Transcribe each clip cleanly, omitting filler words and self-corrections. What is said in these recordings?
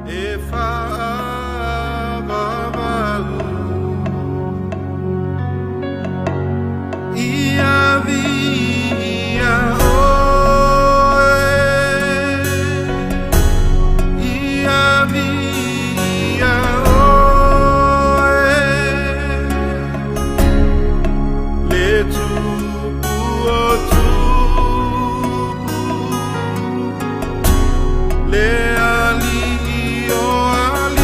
E faavavau Ia viia oe Ia viia oe Le tupu o tupu Le alii o alii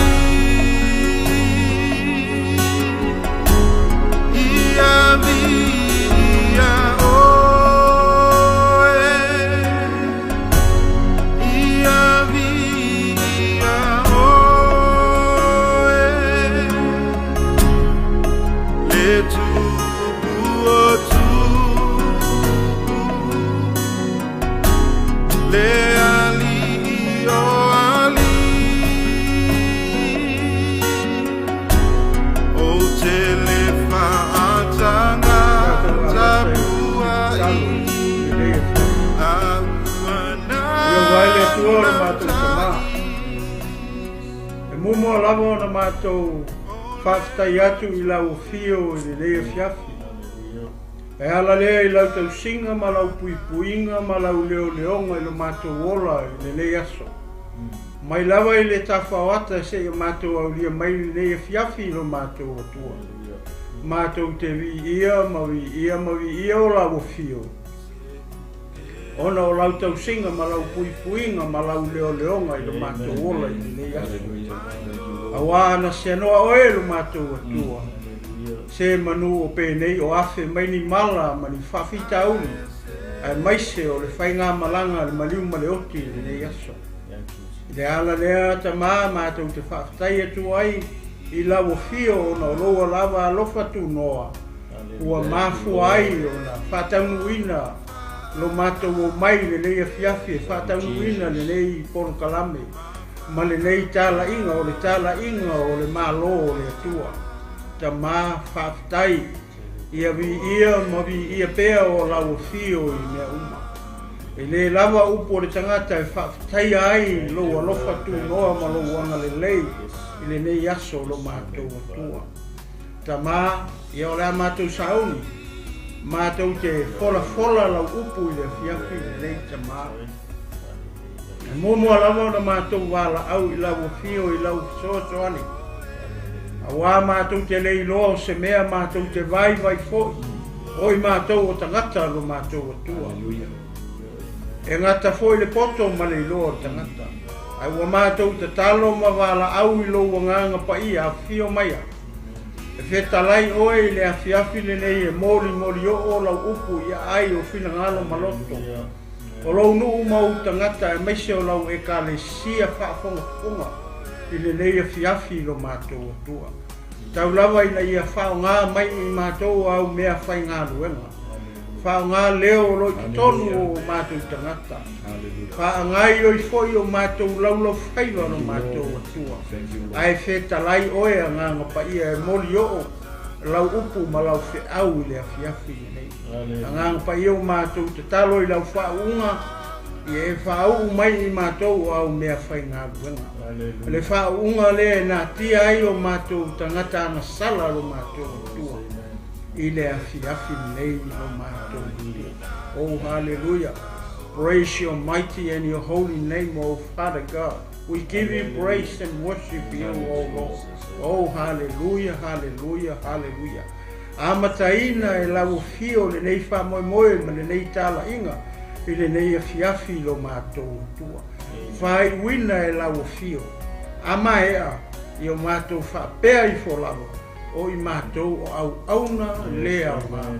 Ia viia oe Ia viia oe Le tupu o tupu Le alii o alii Ou te le faataga tapuai A ua Ioga ai le Atua o le matou Tama. E muamua lava ona matou faafetai atu i lau afio i lenei afiafi. E ala lea i lau tausiga ma lau puipuiga ma lau leoleoga i lo matou ola i lenei aso. Mai lava i le tafaoata seia matou aulia mai lenei afiafi i lo matou Atua. Matou te viia ma viia ma viia o lau afio, ona o lau tausiga ma lau puipuiga ma lau leoleoga i lo matou ola i lenei aso. Auā ana seanoa oe lo matou Atua, se manu o penei o afe mai ni mala ma ni faafitauli, aemaise o le faigamalaga a le maliu ma le oti i lenei aso. I le ala lea, Tama, matou te faafetai atu ai i lau afio ona o lou lava alofa tunoa ua mafua ai ona faataunuuina lo matou omai i lenei afiafi e faataunuuina lenei polokalame ma lenei talaiga o le talaiga o le Malo o le Atua. Tama, faafetai, ia viia ma viia pea o lau afio i mea uma. E le lava upu o le tagata e faafetaia ai lou alofa tunoa ma lou agalelei i lenei aso o lo matou Atua. Tama, ia o le a matou sauni, matou te folafola lau upu i le afiafi lenei, Tama. E muamua lava ona matou valaau i lau afio i lau fesoasoani, auā matou te le iloa o se mea matou te vaivai foi, o i matou o tagata lo matou Atua. E gata foi le poto ma le iloa o le tagata, ae ua matou tatalo ma valaau i lou Agaga Paia afifio maia. E fetalai oe i le afiafi lenei e molimolioo lau upu i aai o finagalo ma loto, o lou nuu ma ou tagata aemaise o lau Ekalesia faafogafoga i lenei afiafi i lo matou Atua. Tau lava ina ia faaaoga mai i matou au mea faigaluega. Faaaoga leo o lo i totonu o o matou tagata. Faagaoioi foi o matou laulaufaiva lo matou Atua. Ae fetalai oe Agaga Paia e molioo lau upu ma lau feau i le afiafi lenei. Agaga Paia o matou tatalo i lau faauuga, ia e faauu mai i matou o au mea faigaluega. O le faauuga lea e natia ai o matou tagata agasala lo matou Atua i le afiafi lenei lo matou Atua. Oh, hallelujah. Praise your mighty and your holy name, O Father God. We give you praise and worship you, O Lord. Oh, hallelujah, hallelujah, hallelujah. Amataina e lau afio lenei faamoemoe ma lenei talaiga i lenei afiafi i lo matou Atua. Faaiuina e lau afio, a maea i o matou faapea ifo lava o i matou o auauna le aoga.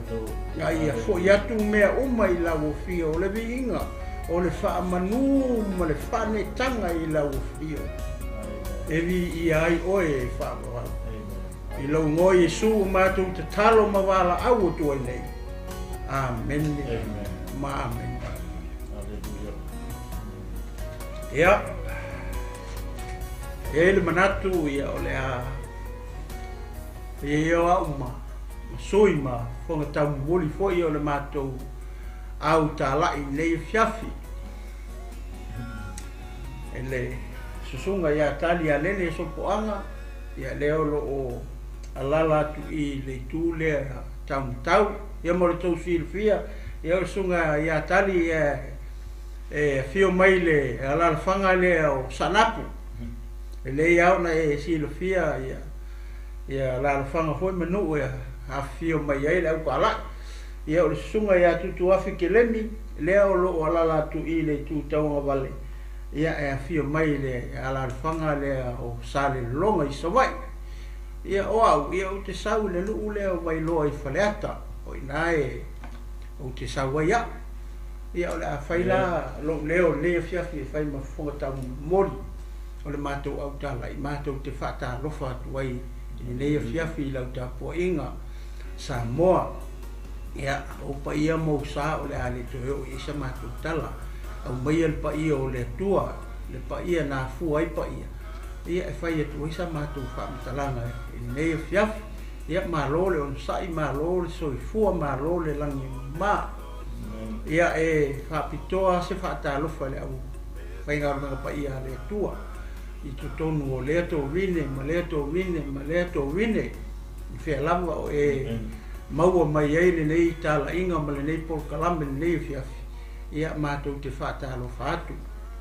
A ia foi atu mea uma i lau afio o le viiga, o le faamanu ma le faaneetaga i lau afio, e viia ai oe e faavavau. I lou igoa Iesu ua matou tatalo ma valaau atu ai nei. Amene ma amene. Ia, e i ai le manatu ia o le a i ai o au ma sui ma fofoga taumomoli foi o le matou au talai i lenei afiafi. E le Susuga ia Talialele Sopoaga, ia lea o lo o alaala atu i le itu lea taumatau. Ia mo le tou silafia, ia o le Susuga ia Tali ia e afio mai le alaalafaga lea o Saanapu. E lelei lava ona e silafia ia alaalafaga foi ma nuu e afifio mai ai le autaalai. Ia o le Susuga ia Tutuafi Kelemi, lea o lo o alaala atu i le itu tauagavale, ia e afio mai le alaalafaga lea o Salelologa i Savaii. Ia o au, ia ou te sau i le nuu lea o Vailoa i Faleata, o i ina e ou te sau ai au. Ia o le a fai la lou leo i lenei afiafi e fai ma fofoga taumomoli o le matou autala i matou te faatalofa atu ai i lenei afiafi i lau tapuaiga Samoa. Ia, o paia ma ou sa o le a le toe oo i ai sa matou tala. Aumaia le paia o le Atua, le paia na afua ai paia, ia e fai atu ai sa matou faamatalaga i lenei afiafi. Ia, malo le onosai, malo le soifua, malo le lagi e mama. Ia, e faapitoa se faatalofa i le aufaigaluega paia a le Atua i totonu o lea tovine ma lea tovine ma lea tovine, i fea lava o e maua mai ai lenei talaiga ma lenei polokalame lenei afiafi, ia matou te faatalofa atu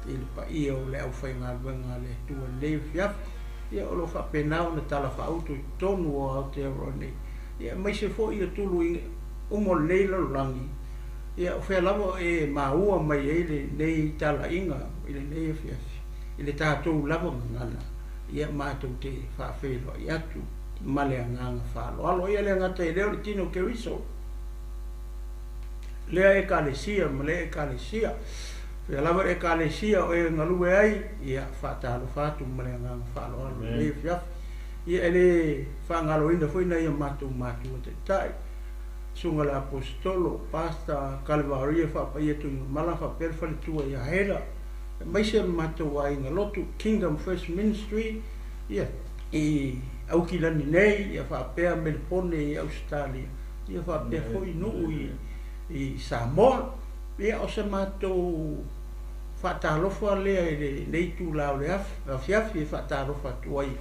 i le paia o le aufaigaluega a le Atua lenei afiafi, ia o lo o faapena ona talafaauto i totonu o Aotearoa nei, ia aemaise foi o tulu uma o lenei lalolagi, ia o fea lava e maua mai ai lenei talaiga i lenei afiafi, i le tatou lava gagana, ia matou te faafeiloai atu ma le agaga faaaloalo. Ia le gata i lea o le tino Keriso, lea ekalesia ma lea ekalesia, fea lava le ekalesia o e galue ai, ia faatalofa atu ma le agaga faaaloalo i lenei afiafi. Ia e le faagaloina foi nai o matou matua taitai, Susuga le Aposetolo, Pastor Kalevaria Faapaia Tuigamala faapea le faletua ia Hela, aemaise le matou aiga lotu Kingdom First Ministry, ia i Aukilani nei, ia faapea Melepone i Ausetalia, ia faapea foi nuu i Samoa. Ia o se matou faatalofa lea i lenei itula o le afiafi e faatalofa atu ai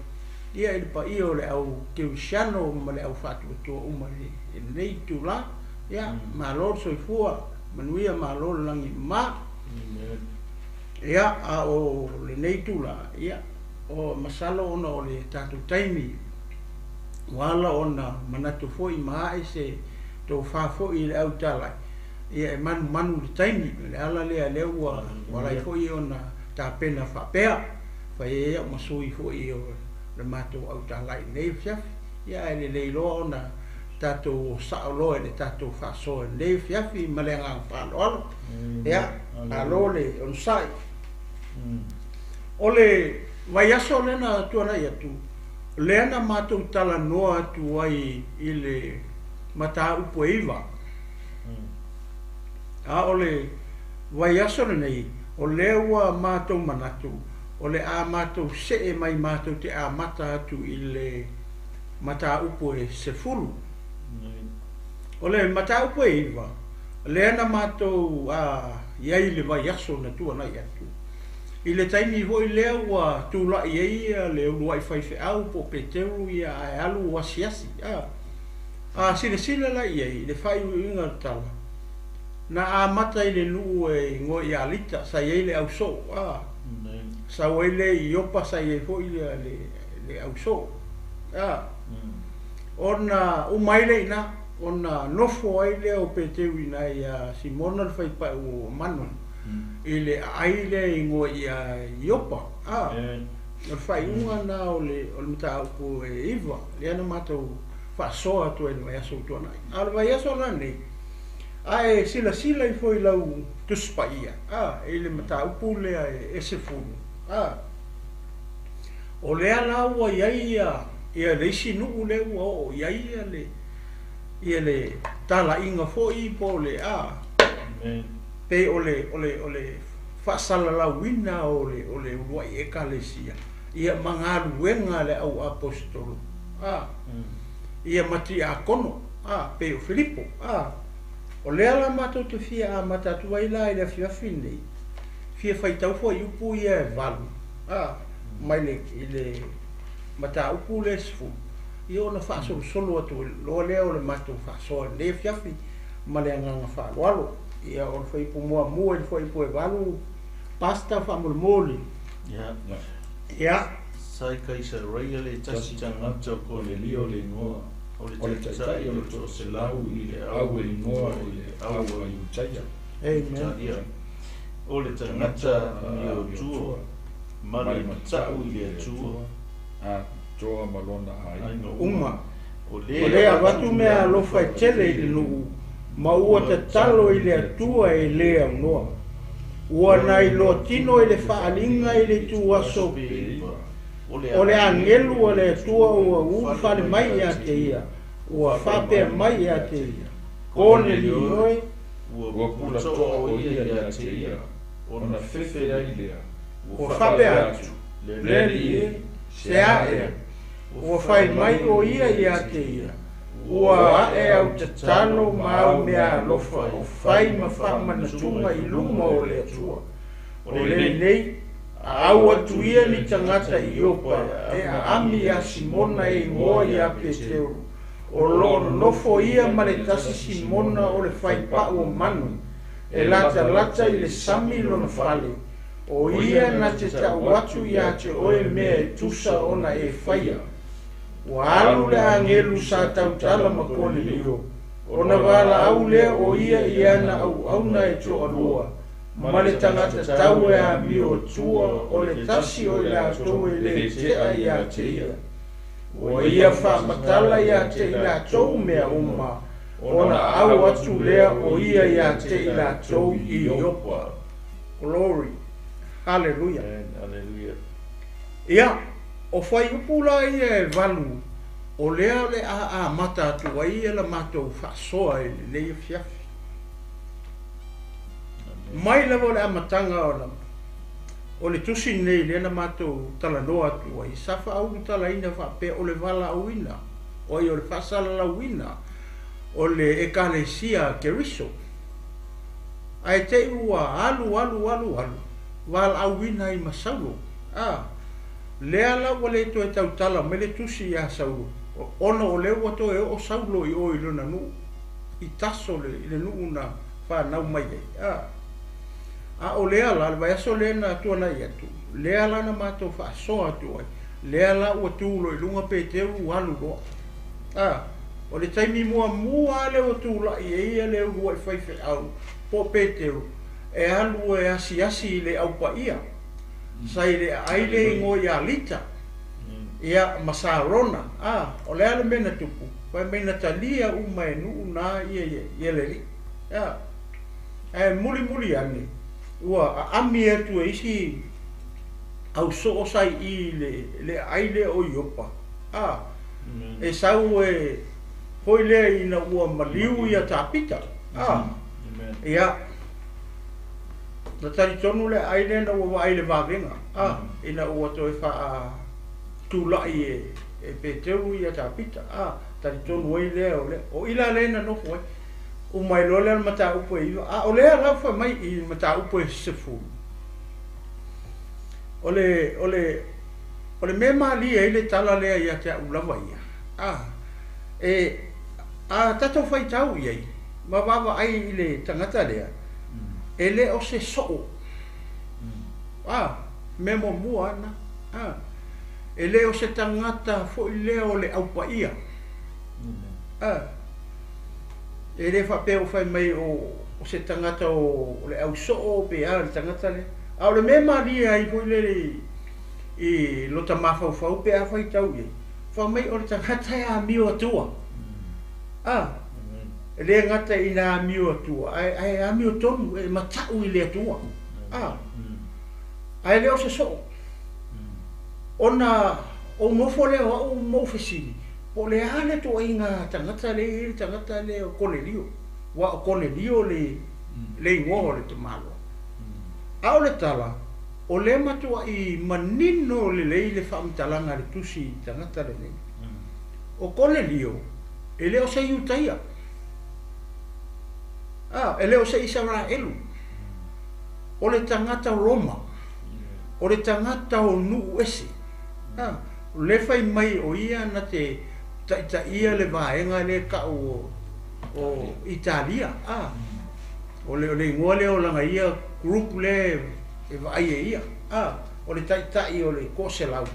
ia i le paia o le au kerisiano ma le au faatuatua uma i lenei itula. Ia malo le soifua manuia, malo le lagi mama. Ia a o lenei itula, ia o masalo ona o le tatou taimi ua ala ona manatu foi ma ae se tofa foi i le autalai, ia e manumanu i le taimi. O le ala lea lea ua ala ai foi ona tapena faapea, fai ai au ma sui foi o le matou autalai i lenei afiafi. Ia ae lelei loa ona tatou sao loa i le tatou faasoa i lenei afiafi ma le agaga faaaloalo. Ia, malo le onosai. O le vaiaso lea na tuanai atu, lea na matou talanoa atu ai i le mataupu e 9. A o le vaiaso lenei, o lea ua matou manatu, o le a matou see mai matou te amata atu i le mataupu e 10. O le mataupu e 9, lea na matou i ai i le vaiaso na tuanai atu. I le taimi foi lea ua tulai ai le uluai faifeau po o Peteru ia ae alu asiasi. A silasila la i ai i le faaiuiuga o le tala, na amata i le nuu e igoa ia Lita, sa i ai le ausoo. Sau ai le i Iopa, sa i ai foi le ausoo. Ona uma ai le ina, ona nofo ai lea o Peteru ina ia Simona le faipae ua manu, i le aai lea e igoa ia Iopa. O le faaiuga na o le mataupu e 9, lea na matou faasoa atu ai le vaiaso ua tuanai. A o le vaiaso la nei, a e silasila ifo i lau Tusi Paia, i le mataupu lea e 10, o lea la ua i ai ia le isi nuu lea ua oo i ai ia le talaiga foi po o le pe o le faasalalauina o le uluai ekalesia, ia ma galuega le au apostolo, ia ma tiakono, pe o Filipo. O lea la matou te fia amata atu ai la i le afiafi nei, fia faitau foi upu ia e 8, Mai le i le mataupu lea e 10, ia ona faasolosolo atu loa lea o le matou faasoa i lenei afiafi ma le agaga faaaloalo. Ia o le fuaiupu muamua i le fuaiupu e 8, Pastor faamolemole. Ia. Ia. Sa i Kaisareia le tasi tagata o Konelio le igoa, o le taitai o le toaselau i le au e igoa i le au a Iutaia. Amen. O le tagata amiotua ma le matau i le Atua. Atoa ma lona aiga uma. O lea avatu mea alofa e tele i le nuu, ma ua tatalo i le Atua e le aunoa. Ua na iloa tino i le faaaliga i le ituaso o le agelu a le Atua ua ulufale mai ia te ia, ua faapea mai ia te ia, Konelio e. Ua pulatoa o ia ia te ia, ona fefe ai lea. Ua faapea atu, Le Alii e, se a ea? Ua fai mai o ia ia te ia, Ua ae au tatalo ma au mea alofa o fai ma faamanatuga i luma o le Atua. O lenei, a au atu ia ni tagata i Iopa e aami iā Simona e igoa iā Peteru, o lo o nonofo ia ma le tasi Simona o le faipau o manu, e latalata i le sami lona fale, o ia na te tau atu iā te oe mea e tusa ona e faia. Ua alu le agelu sa tautala ma Konelio, ona valaau lea o ia i ana auauna e toalua, ma le tagata tau e amio atua o le tasi o i latou e le tea ia te ia. Ua ia faamatala ia te i latou mea uma, ona au atu lea o ia ia te i latou i Iopa. Glory. Hallelujah. Hallelujah. Ia, o fuaiupu la ia e 8, o lea o le a amata atu ai ia la matou faasoa i lenei afiafi. Mai lava o le amataga o o le tusi lenei lea na matou talanoa atu ai, sa faaulutalaina faapea o le valaauina, oi o le faasalalauina o le Ekalesia a Keriso. Ae te i ua alu alu alu alu, valaauina ai ma Saulo. A, lea la ua le toe tautala mai le tusi iā Saulo, ona o lea ua toe oo Saulo i o i lona nuu, i Taso le, i le nuu na fanau mai ai. A, a o lea la, le vaiaso lea na tuanai atu, lea la na matou faasoa atu ai, lea la ua tu loa i luga Peteru ua alu loa. A, o le taimi muamua lava lea ua tulai ai ia le uluai faifeau po o Peteru e alu e asiasi i le aupaia sa i le aai le igoa ia Lita, ia, ma Sarona. A, o le a le mea na tupu? Fai mai na talia uma e nuu na ia ia le alii. A, ae mulimuli ane ua aami atu e isi au soo sa i i le le aai lea o Iopa. A, e sau e foi lea ina ua maliu ia Tapita. A, ia, na talitonu le aai lea ina ua vaai i le vavega, a, ina ua toe faatulai e e Peteru ia Tapita, a, talitonu ai lea o lea. O i la lea na nofo ai. Uma ai loa lea o le mataupu e 9, a o lea la ua fai mai i le mataupu e 10. O le, o le, o le mea malie ai le tala lea ia te au lava ia, a, e, a tatou faitau i ai ma vaavaai i le tagata lea, e le o se soo. A, mea muamua lava lena. A, e le o se tagata foi lea o le aupaia. A, e le faapea ua fai mai o se tagata o le ausoo pe a le tagata lea. A o le mea malie ai foi lele i lota mafaufau pe a faitau i ai, fai mai o le tagata e amio atua. A, e le gata ina amio atua, ae, ae amio tonu, e matau i le Atua. A, ae le o se soo. Ona ou nofo lea o au ma ou fesili, po o le a le ituaiga tagata lea e i ai le tagata lea o Konelio, aua o Konelio le, le igoa o le tamaloa. A o le tala, o lea matuai manino lelei le faamatalaga a le Tusi i le tagata lenei. O Konelio, e le o se Iutaia, a, e le o se Isaraelu, o le tagata Roma. O le tagata o nuu ese. A, o lea e fai mai o ia na te taitaia le vaega lea e tau o, o Italia. A, o le, o le igoa lea o lana ia group lea e vaai e ia. A, o le taitai o le toaselau.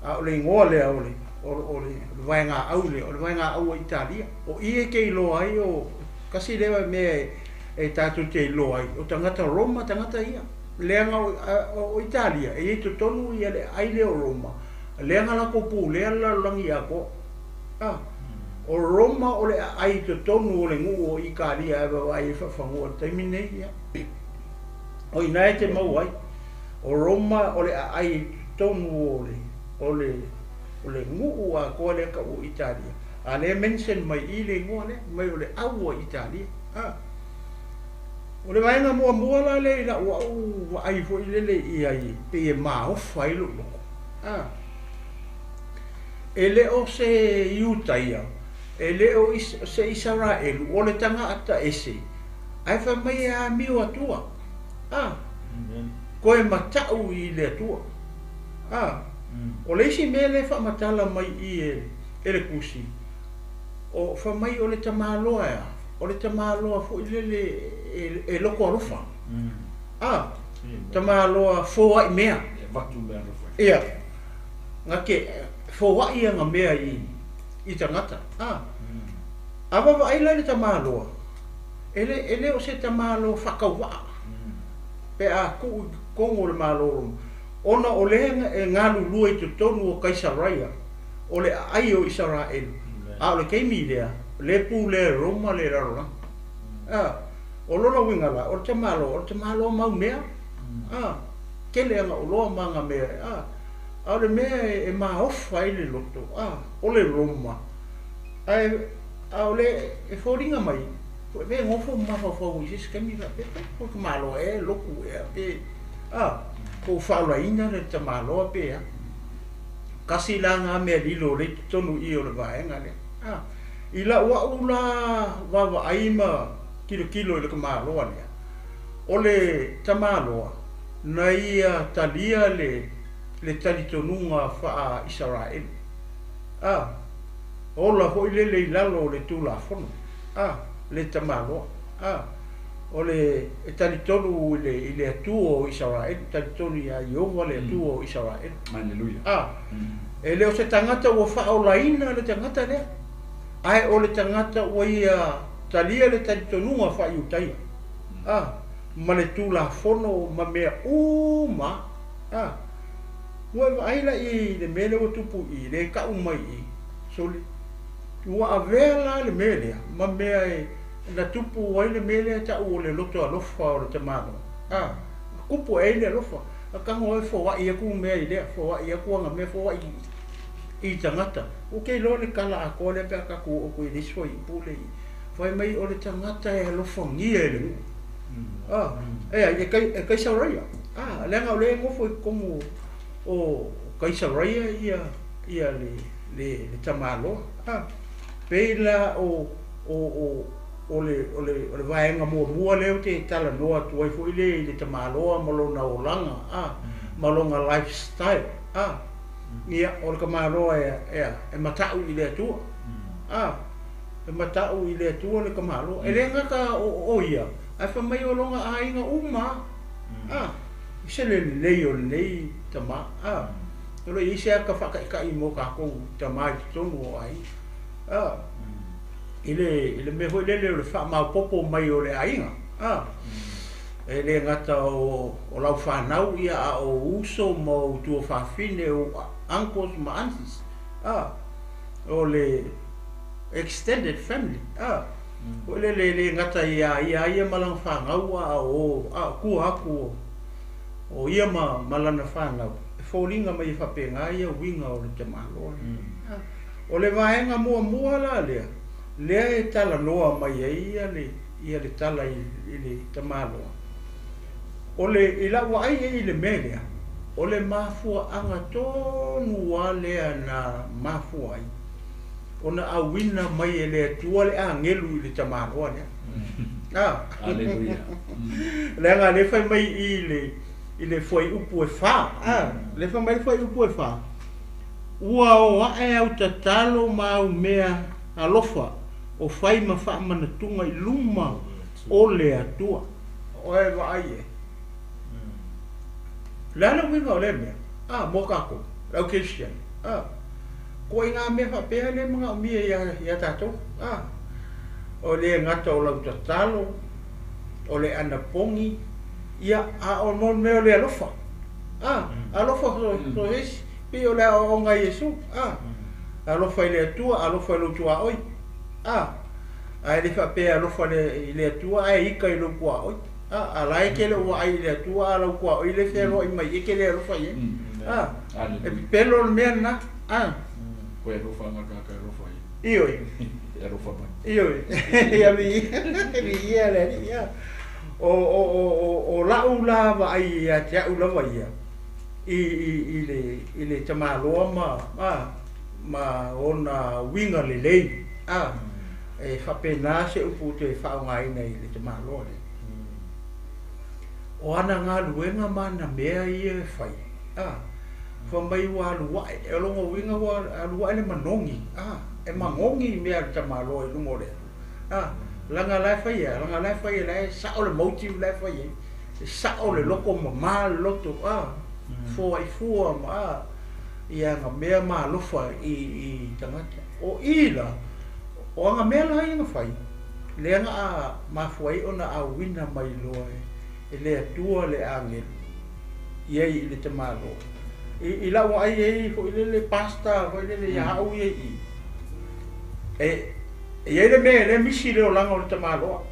A o le igoa lea o le, o, o le, o le vaegaau lea, o le vaegaau a Italia. O i e te iloa ai o, tasi lea mea e, e tatou te iloa ai, o tagata Roma tagata ia. Leaga o, o Italia, e i ai totonu ia le aai lea o Roma, lea na latou pulea le lalolagi atoa. A, o Roma o le aai i totonu o le nuu o Italia e vaavaai ai faafanua i le taimi lenei, ia. O i ina e te maua ai. O Roma o le aai i totonu o le, o le, o le nuu atoa lea tau o Italia. A lea e mention mai i i le igoa lea, mai o le au a Italia. A. O le vaega muamua la lea i lau au vaai foi lele i ai pei e maofa ai lou loto. A. E le o se Iutaia, e le o se Isaraelu, o le tagata ese, ae fai mai e amio Atua. A. Koe matau i le Atua. A. O le isi mea lea e faamatala mai i i e le Tusi, o fai mai o le tamaloa e a? O le tamaloa foi lele e loto alofa. A, tamaloa foai mea. E avatu mea alofa. Ia, na te foai ana mea i tagata. A, a vaavaai la i le tamaloa, e le, e le o se tamaloa faatauvaa, pe a tuu i totonu o le Malo o Roma, ona o lea e galulue i totonu o Kaisaraia, o le aai o Isaraelu, a o le taimi lea, lea e pulea e Roma le lalolagi. A, o lona uiga la, o le tamaloa, o le tamaloa mau mea. A, tele ana oloa ma ana mea, a, a o le mea e maofa ai le loto, a, o le Roma. Ae, a o le, e foliga mai, pe nofo ma mafaufau i se isi taimi faapea, pe o le tamaloa ea e lotu ea, pe, a, po ua faaolaina le tamaloa pe a. Tasi la na mea lilo o lea i totonu i i o le vaega lea. A, i lau au la vaavaai ma tilotilo i le tamaloa lea, o le tamaloa na ia talia le, le talitonuga faa-Isaraelu. A, ola foi lele i lalo o le Tulafono. A, le tamaloa. A, o le, e talitonu i le, i le Atua o Isaraelu, talitonu iā Ieova le Atua o Isaraelu. Aleluia. A, e le o se tagata ua faaolaina le tagata lea, ae o le tagata ua ia talia le talitonuga faa-Iutaia, a, ma le Tulafono ma mea uma. A, ua e vaai la i le mea lea ua tupu i i, lea e tau mai i i, sole, ua avea la le mea lea ma mea e na tupu ai le mea lea e tau o le loto alofa o le tamaloa. A, tupu ae ai le alofa. A tago e foai atu mea i lea, foai atu ana mea, foai i tagata. Ou te iloa le tala atoa lea pe a tatou oo atu i le isi fuaiupu lea i, fai mai o le tagata e alofagia e le nuu. A, e ai, e kai, e Kaisaraia. A, leaga o lea e nofo i totonu o Kaisaraia ia, ia le, le, le tamaloa. A, pei la o, o, o, o le, o le, o le vaega muamua lea ou te talanoa atu ai foi lea i le tamaloa ma lona olaga, a, ma lona lifestyle, a. Ia, o le tamaloa e, e, e matau i le Atua, a, e matau i le Atua le tamaloa. E le gata o, o ia, ae fai mai o lona aiga uma, a, i se le lelei o lenei tama, a. O lo o i ai se ata faataitai mo tatou tama i totonu o aiga, a. I le, i le mea foi lele o le faamaopoopo mai o le aiga, a, e le gata o, o lau fanau, ia, a o uso ma ou tuafafine, o uncles ma aunties, a, o le extended family, a, foi lele e le gata iā ia ia ma lana fanau, a o, a o tua atu o, o ia ma, ma lana fanau, e foliga mai e faapena ia uiga o le tamaloa lea. A. O le vaega muamua la lea, lea e talanoa mai ai ia le, ia le tala i, i le tamaloa. O le, i lau vaai i ai i le mea lea, o le mafuaaga tonu lava lea na mafua ai ona auina mai e le Atua le agelu i le tamaloa lea. A. Aleluia. Leaga o lea e fai mai i i le, i le fuaiupu e 4. A, le fai mai le fuaiupu e 4. Ua o ae au tatalo ma au mea alofa o fai ma faamanatuga i luma o le Atua. O e vaai e. Le a le uiga o lea mea? A, mo kākou, le au kerisiano. A, ko i ngā mea faapea le manaomia ia tātou. A, o le gata o lau tatalo, o le anapogi, ia a o mo mea o le alofa. A, alofa so esi, pi o le aoaoga a Iesu. A, alofa i le Atua, alofa i lou tuaoi. A, ae le faapea alofa i le Atua ae ika i lou tuaoi. A, a la e ke le ua ai i le Atua a lau tuaoi le fealoai mai e ke le alofa i ai. A, e pepelo le mea lena. A, Koe alofa nga kaka alofa i. ioi. E alofa mai. Ioi. Ia mi mi ia le ia. O lau la vaai ia te au lava ia. I le tamaloa ma ona uiga lelei. A, e faapena se upu te faaaogaina i le tamaloa lea. O ana galuega ma ana mea ia e fai. A, fai mai ua alu ae, e lona uiga ua alu ae le manogi. A, e magogi mea a le tamaloa i luga o le Atua. A, laga la e fai ai, laga la e fai ai, la e sao le motive la e fai ai. E sao le loko mamā le loto, a, foai fua ma a, ia aga mea ma alofa i tagata. O i la, o aga mea la ia na fai, lea na a mafua ai ona auina mai loa e le Atua le agelu i ai i le tamaloa. I lau ai ai foi lele pasta foi lele ia au ia i. E i ai le mea le misi le olaga o le tamaloa.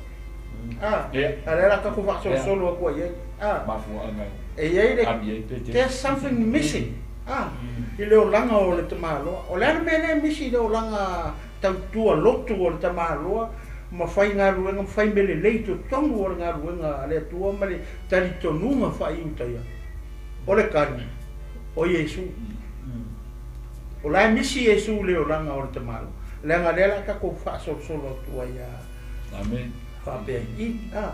A, a le la ka ku faasolosolo atu ai ai. A, Mafuaaga. e i ai le Ami ai pe te. There's something missing. A, i le olaga o le tamaloa. O le a le mea lea misi i le olaga tautua lotu o le tamaloa ma fai galuega ma fai mea lelei totonu o le galuega a le Atua ma le talitonuga faaiutaia. O le kali, o Iesu. O la e misi Iesu i le olaga o le tamaloa. Leaga lea la tatou faasolosolo atu ai a Amen. faapea i. A,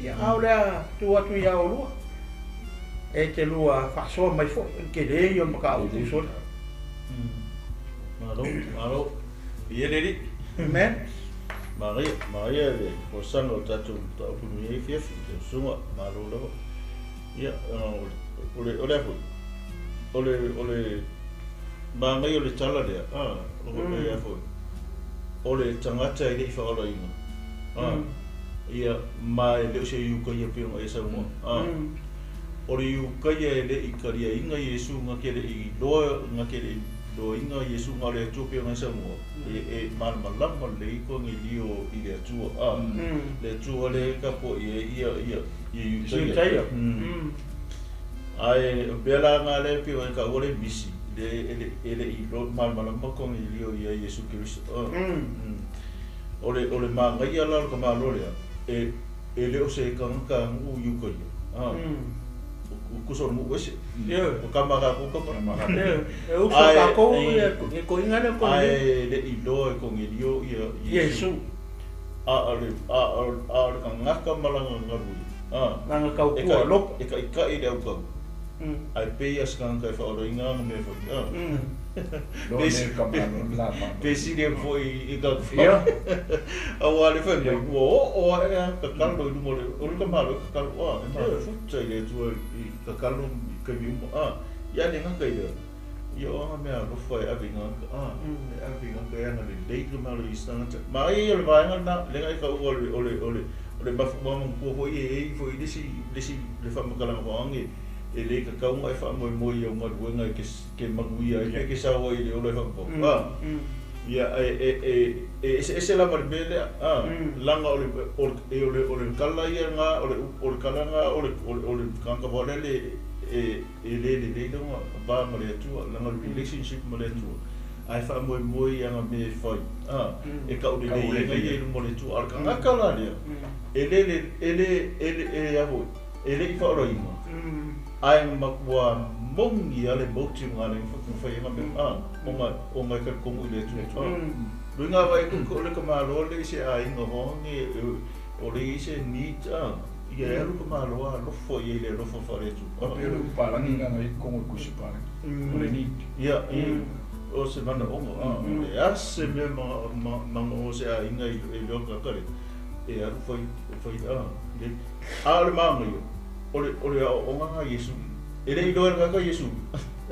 ia a o lea tu atu ia olua. E te lua faasoa mai foi, ke le ia o le mataupu soli. Malo, malo. Ia le li. Amen. Maria, Maria le folasaga o tatou mataupu i lenei afiafi, le usuga, malo lava. Ia, o le a foi. O le manaia o le tala lea, a, o le a foi. O le tagata e le i faaolaina. A, ia, ma e le o se Iutaia pei ona e saunoa. A, o le Iutaia e le i taliaina Iesu na te le i loa na te le i loaina Iesu na o le Atua pei ona e saunoa. E malamalama lelei Konelio i le Atua. A, le Atua le tapuai ai ia Iutaia. Iutaia. Ae o mea la nga lea pei ona e taua le misi le e le i malamalama Konelio ia Iesu Keriso. A. O le manaia la o le tamaloa lea, e le o se tagata nuu Iutaia. A. O tusa o le nuu ese. Ia. O kama kākou kama. E, e uso kākou ia e koiga lea Konelio. Ae le i loa e Konelio ia Iesu. A o le tagata ma lana galue. A. Lana E tautua ka, loto. e kaikai le aukau. Ae pei a se tagata e faaolaina ana mea foi. A. Lo ne kamalo la ma. Pe sili foi i ka Ia. Auā le fai mai ua oo ae a tatalo i luga o le tamaloa e tatalo a e mafuta i le Atua i tatalo i taimi uma a ia le gata i lea ia o aga mea alofa e ave i gagata a e ave i gagata e agalelei le tamaloa i isi tagata ma ai o le vaega lena lega e taua o le mafuaaga matua foi e ai foi le isi le faamatalaga faage e lē tatau ona e faamoemoe i au galuega e ke manuia ai pe ke sao ai i le ola e faapau a ia e eseese lava le mea lea a laga o le kala ia ga o le kala ga o le tagata foi lea le e lē lelei lona va ma le Atua laga le relationship ma le Atua ae faamoemoe i aga mea e fai a e taulelei ai ia i luma o le Atua. A o le tagata la lea e lē le e lē e le e a foi e le i faaolaina ae matua moni a le motive nga le fai nga mea a o ngai talitonu i le Atua a luiga vai ko le kamalo le se aiga hoangi o le i se need a Ia e alu ka malo alofa i le alofa faale Atua. O pe le upalagi nga ngai kongo i kusi palagi. O le need. Ia, o se manaoga, o le a se mea magogo se aiga i le ka le e alu fai fai a le a o le magaia o le aoaoga ga Iesu e le iloa e le kaka Iesu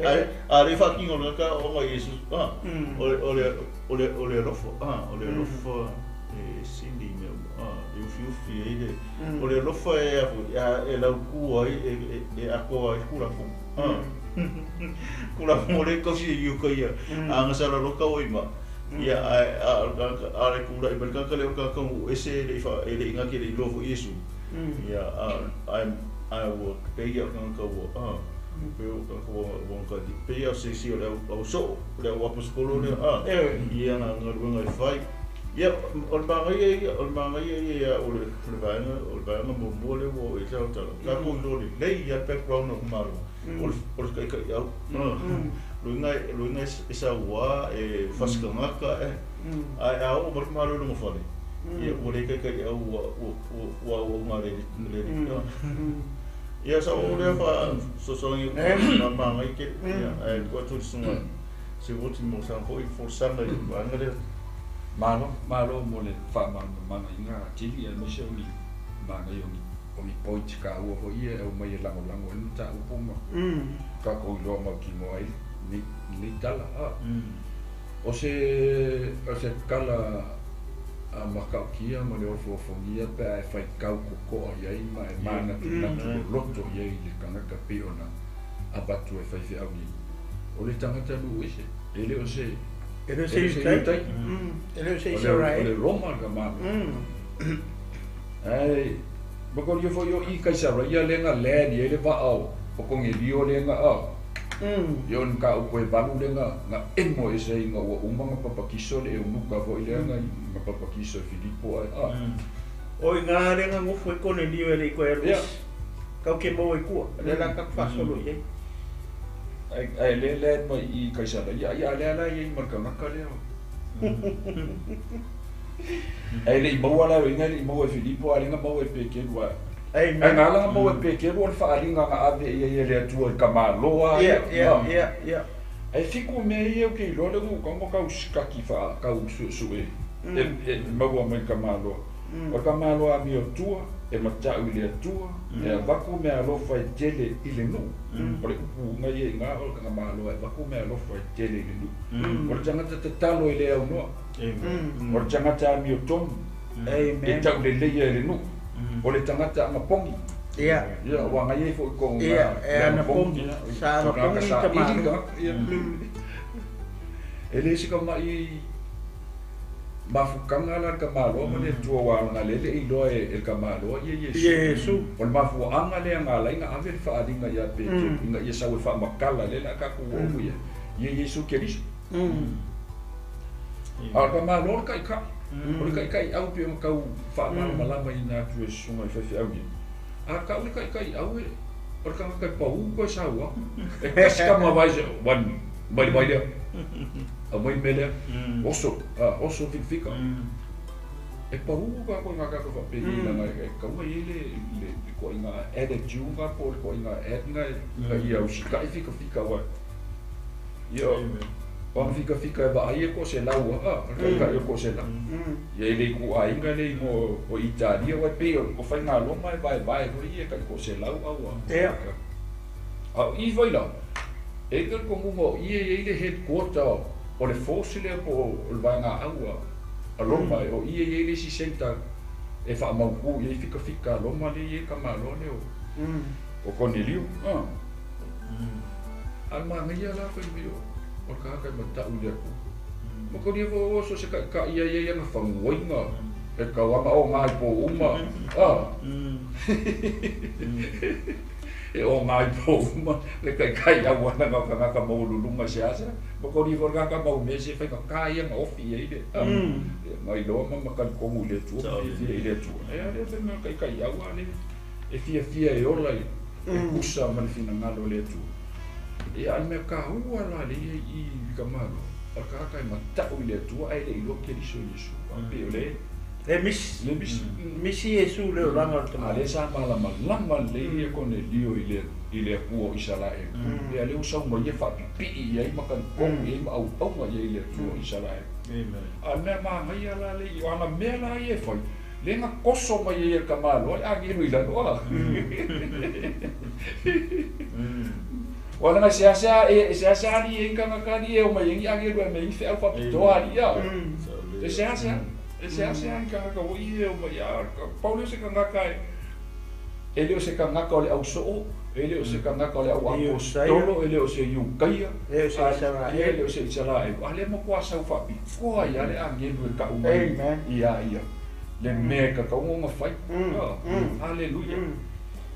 ai a le faatino le kaka aoaoga Iesu a o le alofa a o le alofa e sili mea uma a e ufiufi ai le o le alofa e a e lautu ai e atoa ai Tulafono a Tulafono le kausi e iuka ia agasala loa tau ai ma ia ae a le tula'i mai le tagata lea o le tagata nuu ese e le i fa e le i gati e le i iloa fo'i Iesu ia ae ae ua pei o tagata ua a pei o tagata ua gatali pei o se isi o le au so'o le au aposetolo lea a ia galuega e fai ia o le magaia ia o le magaia ia ia o le vaega muamua lea ua oo i ai tala tatou iloa lelei ia le background o le Malo o le taita'i au luiga luiga e sauā e fasikagaka e ae a oo mai le Malo i lona fale ia ua le taita'i au ua ua ua auauga le le ia sa o lea fa sosogi ma magai tele ia ae tuu atu i le susuga se voti mo sana fo'i folasaga i le vaega lea. Malo, malo mo le faamalamalamaga i ga atili aemaise o ni magai o ni point kaua fo'i ia e aumai e lagolago ai le mataupu ma tatou iloa mautinoa ai lenei tala a. O se tala a matautia ma le ofoofo-ofogia pe a e faitau toto'a i ai ma e manatunatu loloto i ai le tagata pei ona avatu e faifeau i o le tagata nuu ese e le o se E le o se Iutai. E le o se o le Israel. Roma le kamalo ai makolia fo'i o i Kaisaraia lega land i ai le va'a o Konelio lega a ia o ni kaupu e valu lega ga emo ese ai ga ua uma ga papakiso le eunuka fo'i lea ga papakiso e Filipo ai a. O i ngā renga ngofu e kone liu e le i koe alu. Kau ke mau e kua. Le la ka whasolo i ai. Ai ai le land mai i Kaisaraia ia lea la iai ma le tagata lea ai le i maua la inga le i maua e Filipo a lega maua e Pekelu ai. Amen. Ai ngā langa maua e Pekelu o le faaaliga ga ave ia ia le Atua i kamaloa. Ia. Ai fiku mea ia o ke iloa le ukaga kau sikaki faa kau suesue e maua mai kamaloa. O le kamaloa amiotua e mata'u i le Atua e avaku mea alofa e tele i le nuu. O le upu uga ia i gā o le kamaloa e avaku mea alofa e tele i le nuu. O le tagata tatalo e le aunoa. O le tagata amiotonu e tauleleia e le nuu. O le tagata agapogi. Ia, ua agai ai fo'i ko Ia, e anapogi. Sa anapogi ta malo. E le se kama'i mafukaga la le kamaloa ma le Atua ua alagalele iloa e le kamaloa ia Iesu. Iesu. O le mafua'aga lea galai ga ave le faaaliga ia Petelu ina ia sau e faamakala lea le a tatou oo ia ia Iesu Keriso. A o le kamaloa le ta'ita'i. O le ta'ita'i au pe ona tau faamalamalama ina atu e susuga i faifeau ia. A ka'u le ta'ita'i au e o le tagata e pau koe saua. E kasi kama vai se wan mai mai lea. Aumai mea lea. Oso, a oso fikafika. E pau ka koe ngā kaka whapeni langa e kaua i le koe ngā attitude ngā po le koe ngā ad ngā ngā ia o sikai fikafika wa. Ia, o ang fikafika e vaai e ko se lau a, kai kai o ko se lau. Ia i le ku ainga le mo o Italia wa pe o whai ngā loma e vai vai hoi e kai ko se lau au a. A i vai la, e ka ko ngunga o ia i le headquarter o le force lea po o le vaega au a Roma o ia i le isi center e faamautu i ai fikafika a Roma le i ka malo le o Cornelio. Ah. A magaia la fai mai o ka ka mata'u i le Atua. Ma ko lia fo o so se ka ka ia ia na fanguinga e kauanga o ngai po uma. Ah. E o ngai po uma le kai kai au ana ngā kangaka maululunga se asa. Ma ko lia fo ka ka mau me se fai ka ka ia nga ofi ia ile. Ngai loa ma makali kongu i le Atua, fia i le Atua. E ale fe mea kai kai au ale e fia fia e ola i e kusa ma le finagalo o le Atua. E ale mea ka ua la le ia i ka malo. O ka kai mata'u i le Atua ai le iloa Keriso Iesu. A pe o le Le misi. Le misi. Misi Iesu le olaga o le A tamaloa. lea sa malamalama lelei ia Konelio i le Atua o Isaraelu. Ia lea ua sau ma ia faapipii i ai ma kalikonu i ai ma auauga i ai i le Atua o Isaraelu. A o le mea manaia la le i o ana mea la ia e fai, lea na koso mai ai e le tamaloa le agelu i lalo a. Ua leaga e seasea e seasea alii e i ai tagata alii e omai ai ni agelu e aumai ai ni feau faapitoa alii a. E seasea, e seasea ni tagata foi ia e omai a pau lea o se tagata e le o se tagata o le ausoo, e le o se tagata o le au aposetolo, e le o se Iukaia, e le o se Isaraelu, a lea matua sau faapitoa ai lava le agelu e tau mai ia ia le mea e tatau ona fai. Aleluia.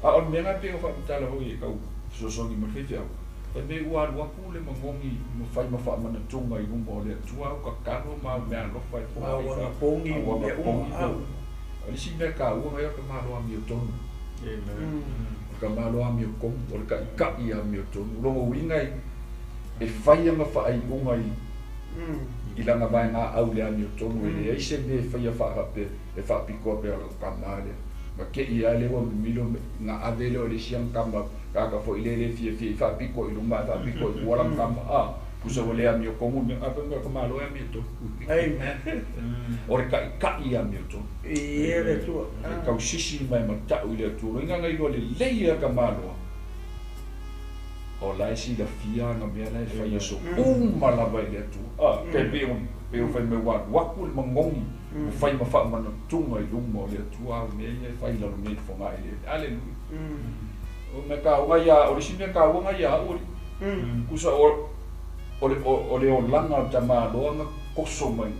A o le mea lena e pei ona faamatala foi e tau fesoasoani ma le faifeau, fai mai ua alu atu le manogi ma fai ma faamanatuga i luma o le Atua au tatalo ma au meaalofa e Ma au anapogi ma mea uma. O le isi mea taua na ia o le tamaloa amiotonu. O le tamaloa amiotonu, o le taʻitaʻi amiotonu. O lona uiga e fai ana faaiuga i lana vaegaau i le amiotonu, e leai se mea e faia faapea e faapitoa pea o lau tama lea. Ma te i lava lea ua mimilo na ave lea o le isi ana tama, tagata foi lea e le fiafia i faapito i luma ae faapito i tua lana tama, a, tusa ua le amiotonu le mea, ae fai mai o le tamaloa e amiotonu. O le taʻitaʻi amiotonu. Viia le Atua. E tausisi ma e matau i le Atua. Loiga na iloa lelei e tamaloa, o la e silafia ana mea la e fai aso uma lava i le Atua. A, tai pei ona fai mai ua alu atu le manogi, ua fai ma faamanatuga i luma o le Atua au mea ia e fai i lalo nei i le fogaeleele. Aleluia. O le mea taua ia, o le isi mea taua na ia au, tusa o le olaga o le tamaloa na toso mai.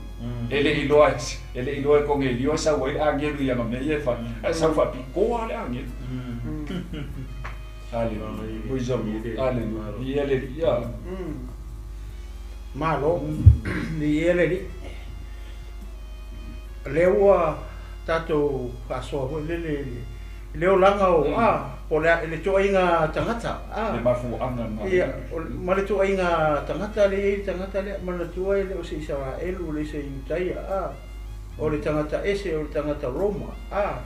E le i iloa e le i iloa e Konelio e sau ai le agelu i ana mea ia e fai, ae sau faapitoa lava le agelu. Aleluia. Praise the Lord. Aleluia. Viia le Alii. Ia. Malo. Viia le Alii. O lea ua tatou faasoa foi lele i le olaga o a, po o le a, le ituaiga tagata a. Le mafuaaga lena. Ia, ma le ituaiga tagata lea e i ai le tagata lea, manatua e le o se Isaraelu, e le se Iutaia a, o le tagata ese, o le tagata Roma a.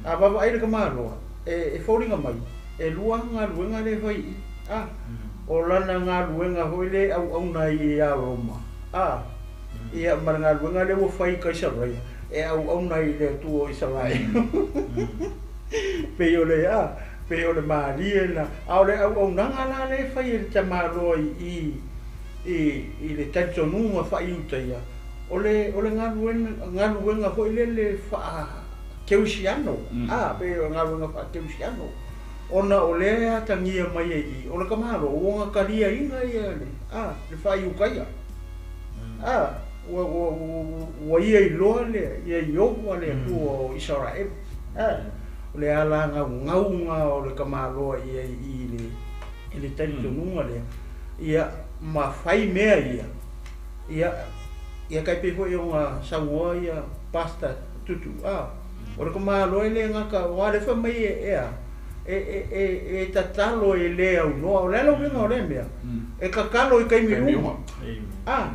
A vaavaai le tamaloa, e foliga mai, e lua galuega lea e fai i i a. O lana galuega foi lea e auauna ai ia Roma a. Ia, ma le galuega lea ua fai i Kaisaraia, e auauna ai i le Atua o Isaraelu. Pei o le, a, pei o le malie lena. A o le auaunaga la lea e fai e le tamaloa i i, i, i le talitonuga faa-Iutaia, o le, o le galuega, galuega foi lele faa-Keusiano, a, pei o le galuega faa-Keusiano. Ona o lea e atagia mai ai i i, o le tamaloa ua gataliaina ia le, a, le faa-Iutaia. A, ua, ua, ua ia iloa le, ia Ieova le Atua o Isaraelu. A, o le ala gaugauga o le tamaloa i ai i le, i le talitonuga lea, ia, ma fai mea ia, ia, ia tai pei foi ona saunoa ia Pastor Tutu, a, o le tamaloa e le gata, aua o lea fai mai e a, e, e, e tatalo e le aunoa. O le a le uiga o lea mea? E tatalo i taimi uma. A,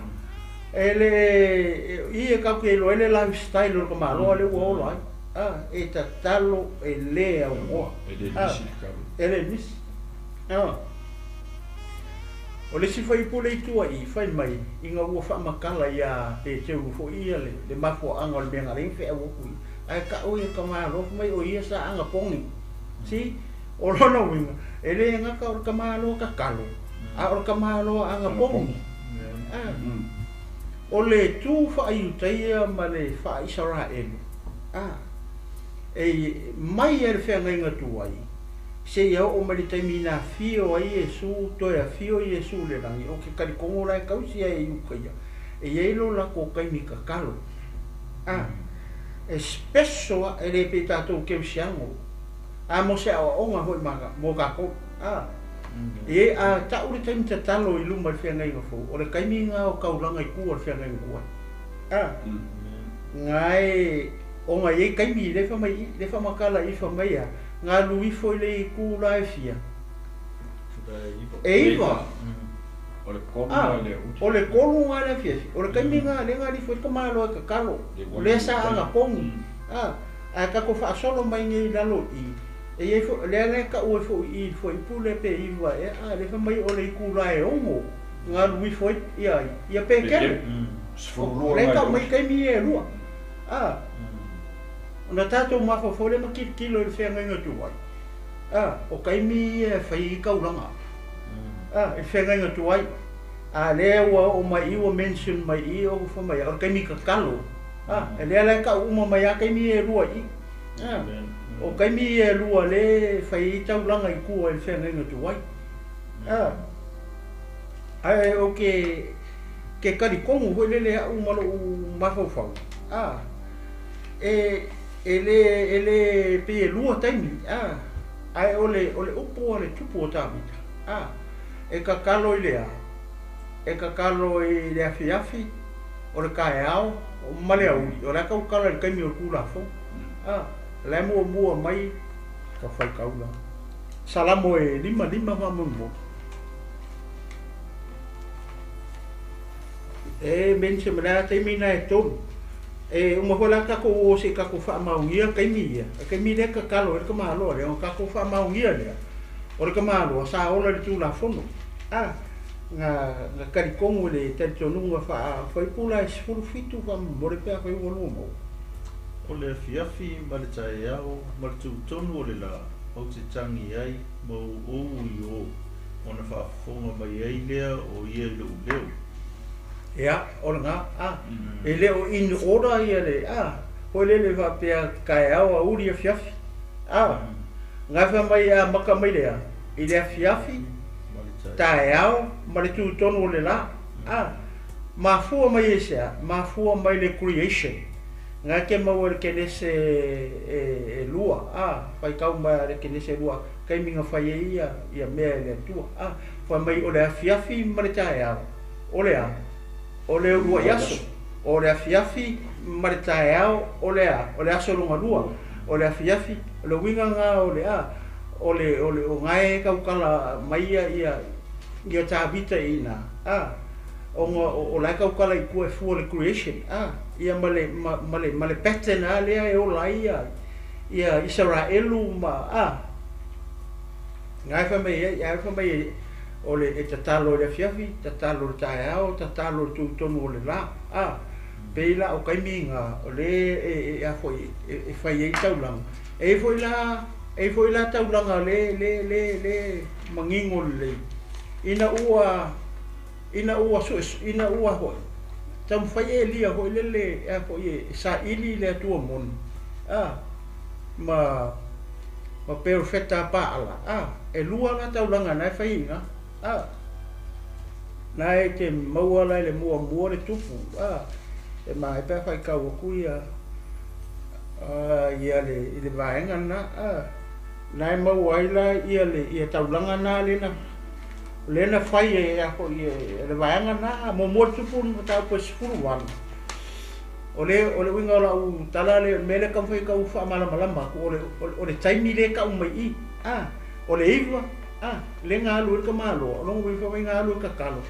e le, i e tatou te iloa ai le lifestyle o le tamaloa lea ua ola ai. A, e tatalo e le aunoa. E le misi le tatalo. E le misi. A, o le isi fuaiupu le itu ai, fai mai, ina ua faamatala ia Peteru foi ia le mafuaaga o le mea na ala ai ona feau atu ia. Ae tau ia tamaloa, fai mai o ia sa anapogi. See? O lona uiga, e le gata o le tamaloa tatalo, a o le tamaloa anapogi. A. O le tu faa-Iutaia ma le faa-Isaraelu, a, e mai lava i le feagaiga tuai, seia oo mai le taimi ina afio ai Iesu, toe afio Iesu i le lagi, ou te talitonu la e tausi ai e Iutaia, e i ai lo latou taimi tatalo. A. E special a, e le pei tatou Keusiano, a mo se aoaoga foi ma, mo tatou. A. E a tau le taimi tatalo i luma i le feagaiga fou, o le taimi na o taulaga i tua o le feagaiga tuai. A. Na e, ona e i ai taimi le fa mai, le fa makala i fa mai a, na alu ifo i le itu la e fia? E iva. O le 3 i le aoauli. O le 3 lena i le afiafi, o le taimi lena lea na alu ifo ai le tamaloa e tatalo, o lea sa anapogi, ae tatou faasolo mai nei i lalo i i, e i ai foi, lea la e tau ai foi i i i le fuaiupu lea pe 9 ea, a lea fai mai o le itula e 6 na alu ifo ai ia ai, ia Petelo. O lea e tau mai taimi ia e lua. Ona tatou mafaufau lea ma tilotilo i le feagaiga tuai, o taimi ia e fai ai taulaga, i le feagaiga tuai. A lea ua oo mai i i ua mention mai i i o fai mai o le taimi tatalo. E lea la e tau uma mai lava taimi ia e lua i i. O taimi ia e lua lea e fai ai taulaga i tua i le feagaiga tuai. Ae ou te te talitonu foi lele au ma lou mafaufau, e e le e le pei e lua taimi, ae o le o le upu a le tupu o Tavita, e tatalo i le a? E tatalo i le afiafi, o le taeao ma le aoauli, o la e tautala i le taimi o le Tulafono, o la e muamua mai ka faitaula. Salamo e 55 faamolemole. E mention mai le a taimi na e tolu. E uma foi la tatou o se i tatou faamaonia taimi ia. O taimi lea tatalo ai le tamaloa lea, ona tatou faamaonia lea, o le tamaloa sa ola i le Tulafono. A, na, na talitonu i le talitonuga faa-fuaiupu la e 17 faamolemole pe afai ua lua maua. O le afiafi ma le taeao ma le tutonu o le lā, ou te tagi ai ma ou ou i ō, ona faafofoga mai ai lea o ia i lo'u leo. Ia, o lena, a, e le o in order ia le, a, foi lele faapea taeao, aoauli, afiafi, a, na fai mai e amata mai le a, i le afiafi, taeao ma le tutonu o le lā, a, mafua mai e se a? Mafua mai le creation, na te maua i le Kenese e 2, a, faitau mai a le Kenese 2, taimi na fai ai ia, ia mea e le Atua, a, fai mai o le afiafi ma le taeao, o le a? O le uluai aso, o le afiafi ma le taeao, o le a? O le aso lona lua, o le afiafi, o le uiga lena o le a? O le, o le, o na e tautala mai ia, ia, ia Tavita i ina, a, ona o, o la e tautala i tua e fua le creation, a, ia ma le, ma, ma le, ma le pattern lava lea e ola ai ia, ia Isaraelu ma, a, na e fai mai ai, ae fai mai e, o le e tatalo i le afiafi, tatalo i le taeao, tatalo i le tutonu o le lā, a, pei la o taimi na o lea e, e, a foi, e, e fai ai taulaga. E i ai foi la, e i ai foi la taulaga le, le, le, le manino lelei, ina ua, ina ua sue, ina ua foi, taumafai Elia foi lele, e a foi, e saili le Atua moni, a, ma, ma perofeta a Paala, a, e lua la taulaga na e fai i ina, a, na e te maua la i le muamua le tupu, a, e maea pe a faitau atu ia, a, ia le, i le vaega lena, a, na e maua ai la ia le, ia taulaga na le na, lea na fai e a foi e le vaega lena, muamua le tupu le mataupu e 18. O le, o le uiga o lau tala lea, o le mea lea e taumafai e tau faamalamalama atu, o le, o le taimi lea e tau mai i i, a, o le 9, a, lea na alu ai le tamaloa, o lona uiga fai mai na alu e tatalo,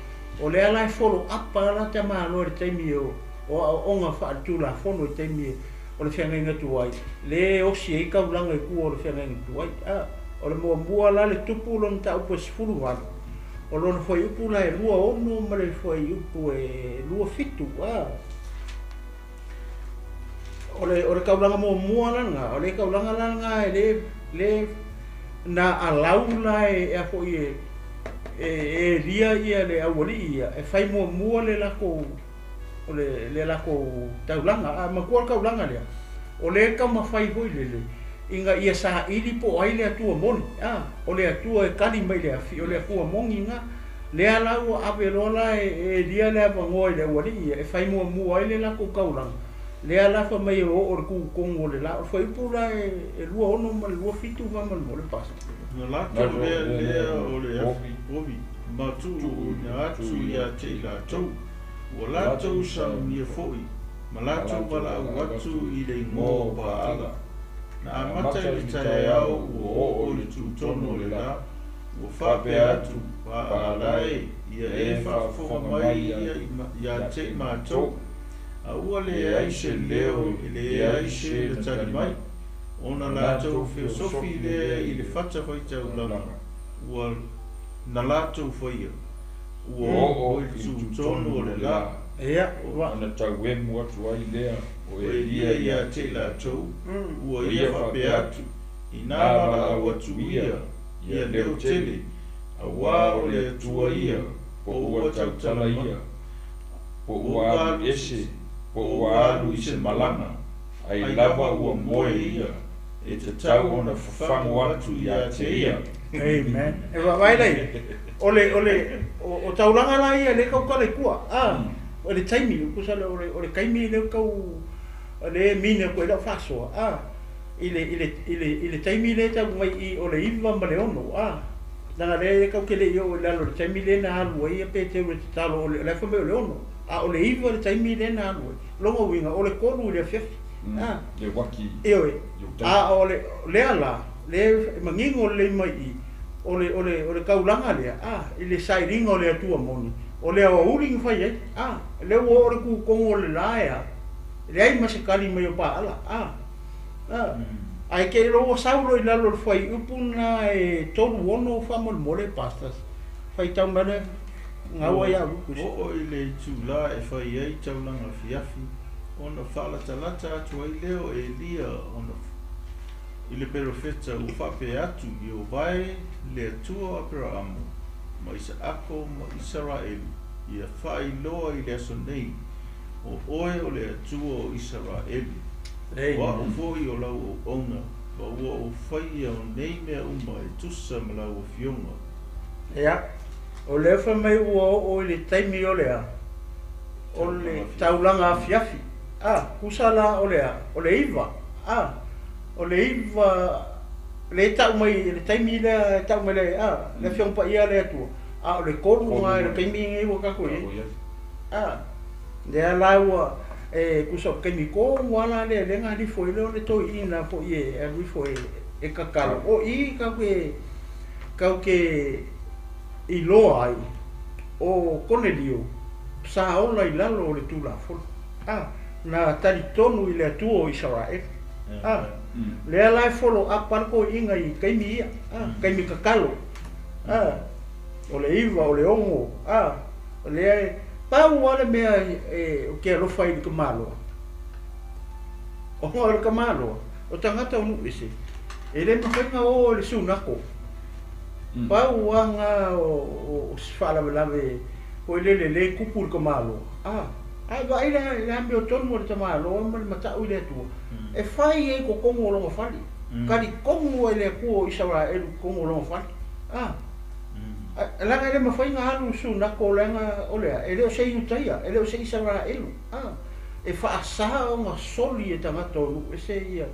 o lea la e follow up lava la tamaloa i le taimi o, o aoaoga faaletulafono i taimi o le feagaiga tuai, lea e osi ai taulaga i tua o le feagaiga tuai, a, o le muamua la le tupu lona mataupu e 18, o lona fuaiupu la e 26 ma le fuaiupu e 27, a. O le, o le taulaga muamua la lena, o le taulaga la lena e le, le na alau la e, e a foi e, e, e Elia ia le aualii ia, e fai muamua le latou, o le, le latou taulaga. A matua le taulaga lea, o lea e taumafai foi lele, ina ia saili po o ai le Atua moni, a, o le Atua e tali mai i le afi, o le Atua moni lena. Lea la ua ave loa la e Elia le avanoa i le aualii ia, e fai muamua ai le latou taulaga. Lea la fai mai e oo i le tutonu o le la. O le fuaiupu la e 26 ma le 27 faamolemole, Pastor. Ona latou lea lea o le afi ovi ma tuuina atu ia te i latou, ua latou saunia foi, ma latou valaau atu i le igoa o Paala. Na amata i le taeao ua oo i le tutonu o le la, ua faapea atu, Paala e, Ia e faafofoga mai ia te i matou, a ua leai se leo e leai se na tali mai, ona latou feosofi lea i le fatafaitaulaga ua na latou faia, ua oo i le tutonu o le la. Ia, ua. Ona tauemu atu ai lea o O Elia Elia ia ia te i latou, ua ua ia ia faapea faapea atu, atu, inā inā valaau valaau atu atu ia, ia, ia ia leo leo tele, tele, auā auā o o le le Atua Atua ia, ia, po po ua ua tautala tautala mai, ia, po po ua ua alu alu ese, po po ua ua alu alu i i se se malaga, malaga, ai ai lava lava ua ua moe moe ia, ia, e e tatau tatau ona ona fafago fafago atu atu ia ia te te ia. ia. Amen. E vaavaai la i ai, o le, o le, o taulaga la ia lea e tautala i tua, a, o le taimi, tusa lea o le, o le taimi lea tau, lea e mini atu ai lau faasoa, a, i le, i le, i le, i le taimi lea e tau mai i o le 9 ma le 6, a, leaga lea tatou te le i oo i lalo i le taimi lea na alu ai Peteru e tatalo, o le, o le afa mai o le 6, a o le 9 le taimi lea na alu ai. Lona uiga, o le 3 i le afiafi, a. Le uaki Ioe, i uta. a o le lea la, lea e manino lelei mai i i, o le, o le, o le taulaga lea, a, i le sailiga o le Atua moni, o le aoauli na fai ai, a, lea ua oo le tutogo o le la e a, leai ma se tali mai o paala, a, a, ae te iloa ua sau loa i lalo o le fuaiupu lena e 36 faamolemole pastors, faitau mai le gaua ia Luku. Oo i le itulā e fai ai taulaga afiafi, ona faalatalata atu ai lea o Elia ona i le perofeta ua faapea atu, Ieova e, le Atua o Aperaamo, ma Isaako ma Isaraelu, ia faailoa i le aso nei, o oe o le Atua o Isaraelu. O a'u foi o lau auauna, ma ua ou faia o nei mea uma e tusa ma lau afioga. Ia, o lea fai mai ua oo i le taimi o le a, o le taulaga afiafi. A, tusa la o le a, o le 9. A, o le 9, le tau mai i le taimi lea e tau mai le, a, le Afioga Paia a le Atua. A o le 3 lena i le taimi lenei ua tatou i ai. A, lea la ua, e tusa o le taimi tonu lava la lea, lea na alifo ai lea o le toeaina foi e alu ifo e tatalo. O i tatou te iloa ai o Konelio sa ola i lalo o le Tulafono. A, na talitonu i le Atua o Isaraelu. A, lea la e follow up lava le toeaina i taimi ia, a, taimi tatalo. A, o le 9, o le 6, a, lea e pau lava le mea e o te alofa ai i le tamaloa. Ona o le tamaloa, o tagata o nuu ese, e le mafai ona o i le sunako. Pau lava na o se faalavelave foi lele le tupu i le tamaloa. A, ae vaai le amiotonu o le tamaloa ma le matau i le Atua, e fai ai totonu o lona fale. Talitonu ai le Atua o Isaraelu i totonu o lona fale. A, leaga e le mafai ona alu sunako leaga o lea, e le o se Iutaia, e le o se Isaraelu. A, e faasa ona soli e tagata o nuu ese ia,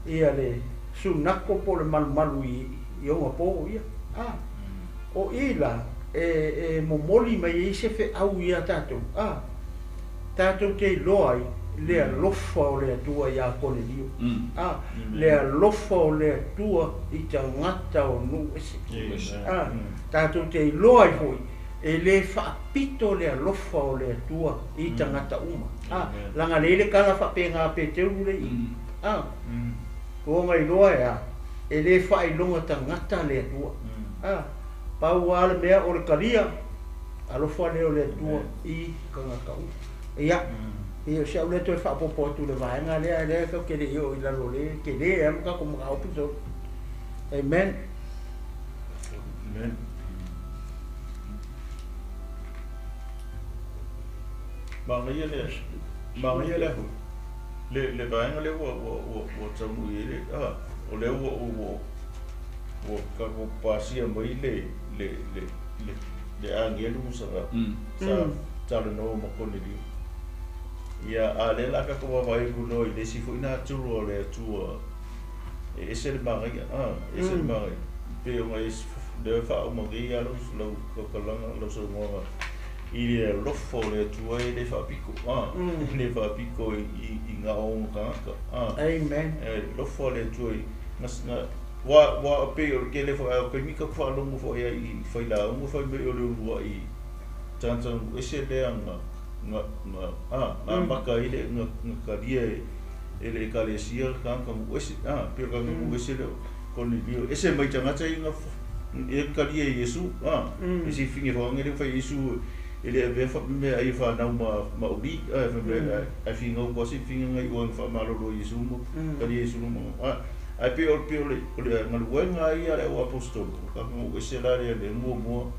ia le sunako po o le malumalu i ona po ia. A, o i la, e momoli mai ai se feau ia tatou. A, tatou te iloa ai le alofa o le Atua ia Konelio. A, le alofa o le Atua i tagata o nuu ese. A, tatou te iloa ai foi, e le faapito le alofa o le Atua i tagata uma. A, leaga le i le tala faapena a Peteru le i. A, ona iloa e a, e le faailoga tagata le Atua. A, pau lava le mea o le talia, alofa lea o le Atua i tagata uma. Ia, ia o si au lea toe faaopoopo atu le vaega lea, lea tatou te le i oo i lalo le tele lava ma tatou mataupu tolu. Amen. Amen. Manaia le, manaia le ahu. Le, le vaega lea ua, ua, ua, ua taunuu i ai le, a, o lea ua, ua, ua tatou pasia mai le, le, le, le, le agelu sa, sa talanoa ma Konelio. Ia, a lea la tatou vaavaai atu loa i le isi foi natura o le Atua, e ese le manaia, a, ese le manaia. Pei ona e lea e faauma nei lava lau, lau tautalaga, lau saunoaga i le alofa o le Atua e le faapito, a, e le faapito i, i, i gaoga tagata, a. Amen. E alofa o le Atua i, na, na, Ua pei o le tele foi o kaimi ka faalogo foi ai i failauga fai mai o le uluai tagata ese lea na amata ai le na talia e le ekalesia tagata ese pei o le tagata ese lea Konilio ese mai tagata ia na e talia e Iesu e sifiga foaga le fai Iesu e le avea faapemea ai e fanau ma uli ae figau koa sifiga nai ua na faamalolo Iesu ma talia Iesu ma ai pe o le galuega ia le au apostolo ka mo ese la le muamua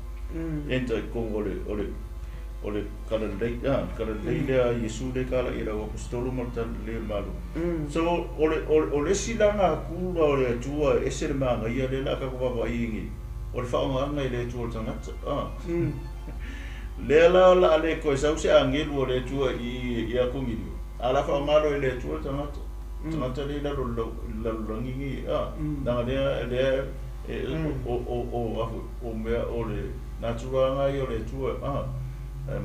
enta i kongo o le kalalei lea Iesu le kala i le au apostolo ma le malo. So o le isi laga kula o le Atua ese le magaia le la ka vaavaai o le faaaogaga i le Atua o le tagata. Lea la la le koe sau se agelu o le Atua i Akonilio a la faaaogalo i le Atua le tagata. Tagata le lalo lalolagi laga lea o mea o le naturaga ia o le Atua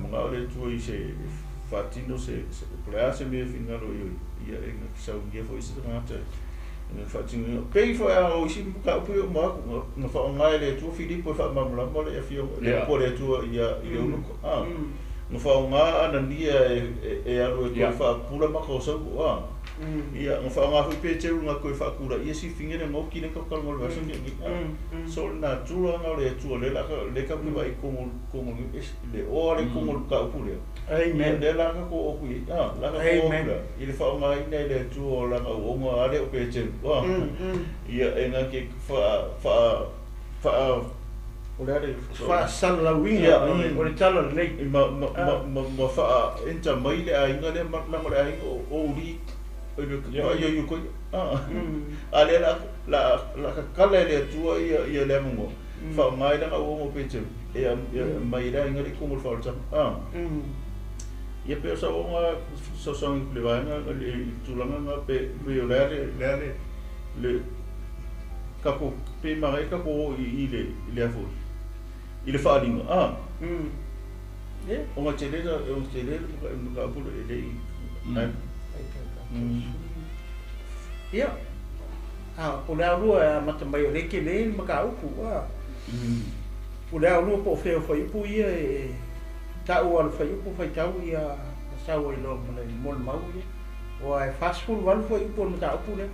maga o le Atua i se faatino se po o le a se mea e finagalo ia e saunia foi se tagata e faatinoina pei foi a o isi mataupu ia uma atu na faaaoga e le Atua Filipo e faamalamalama le afioga le upu a le Atua i le eunuko na faaaoga Anania e alu e toe faapula maka o sau'u ia na faaaoga foi Peteru na toe faatulaia sifiga le gaoki le kakalaga o le vaiaso so o le natura o le Atua lea le tatou te vaai i kogo le oa le kogo le mataupu lea. Amen. Lea la ka ko oku i la ka ko oku i le faaaogaina e le Atua o lana auauna ale o Peteru ia e na ke fa o le ale faasalalauina o le tala lelei ma faa enta mai le aiga lea ma le aiga o uli ia ia ko a le la kakala le Atua ia le amogo faaaoga i lana auauna o Peteru e mai le aiga le kogo le faaolataga ia pe o sauaga fesoasoani le vaega le tulaga na pe o le ale le kako pe mare kako i le afo i le faaaliga o ga tele o tele ka pule e le ia o le aulua e amata mai o le kele le mataupu o le aulua po o fea o faiupu ia e ta'u a le faiupu faitau ia na sau ai loa ma le molimau ia ua e 48 faiupu o le mataupu lea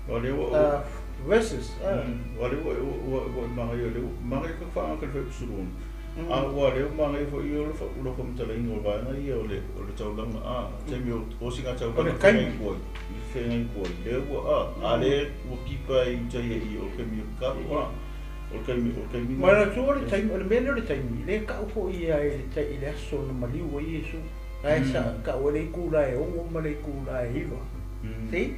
o le ua verses o le ua magaia le magaia ka faaga ka le faiupu suluono a ua lea magaia foi o le faamatalaina o le vaega ia o le taulaga taimi o siga taulaga feagai koa lea ua a lea ua kipa i uta ia i o le kaimi o kalo o le kaimi ma le Atua o le taimi o le mea lea o le taimi le ka'u fo'i ia i le aso na maliu ai Iesu ae sa ka'u ai le itula e 6 ma le itula e 9 si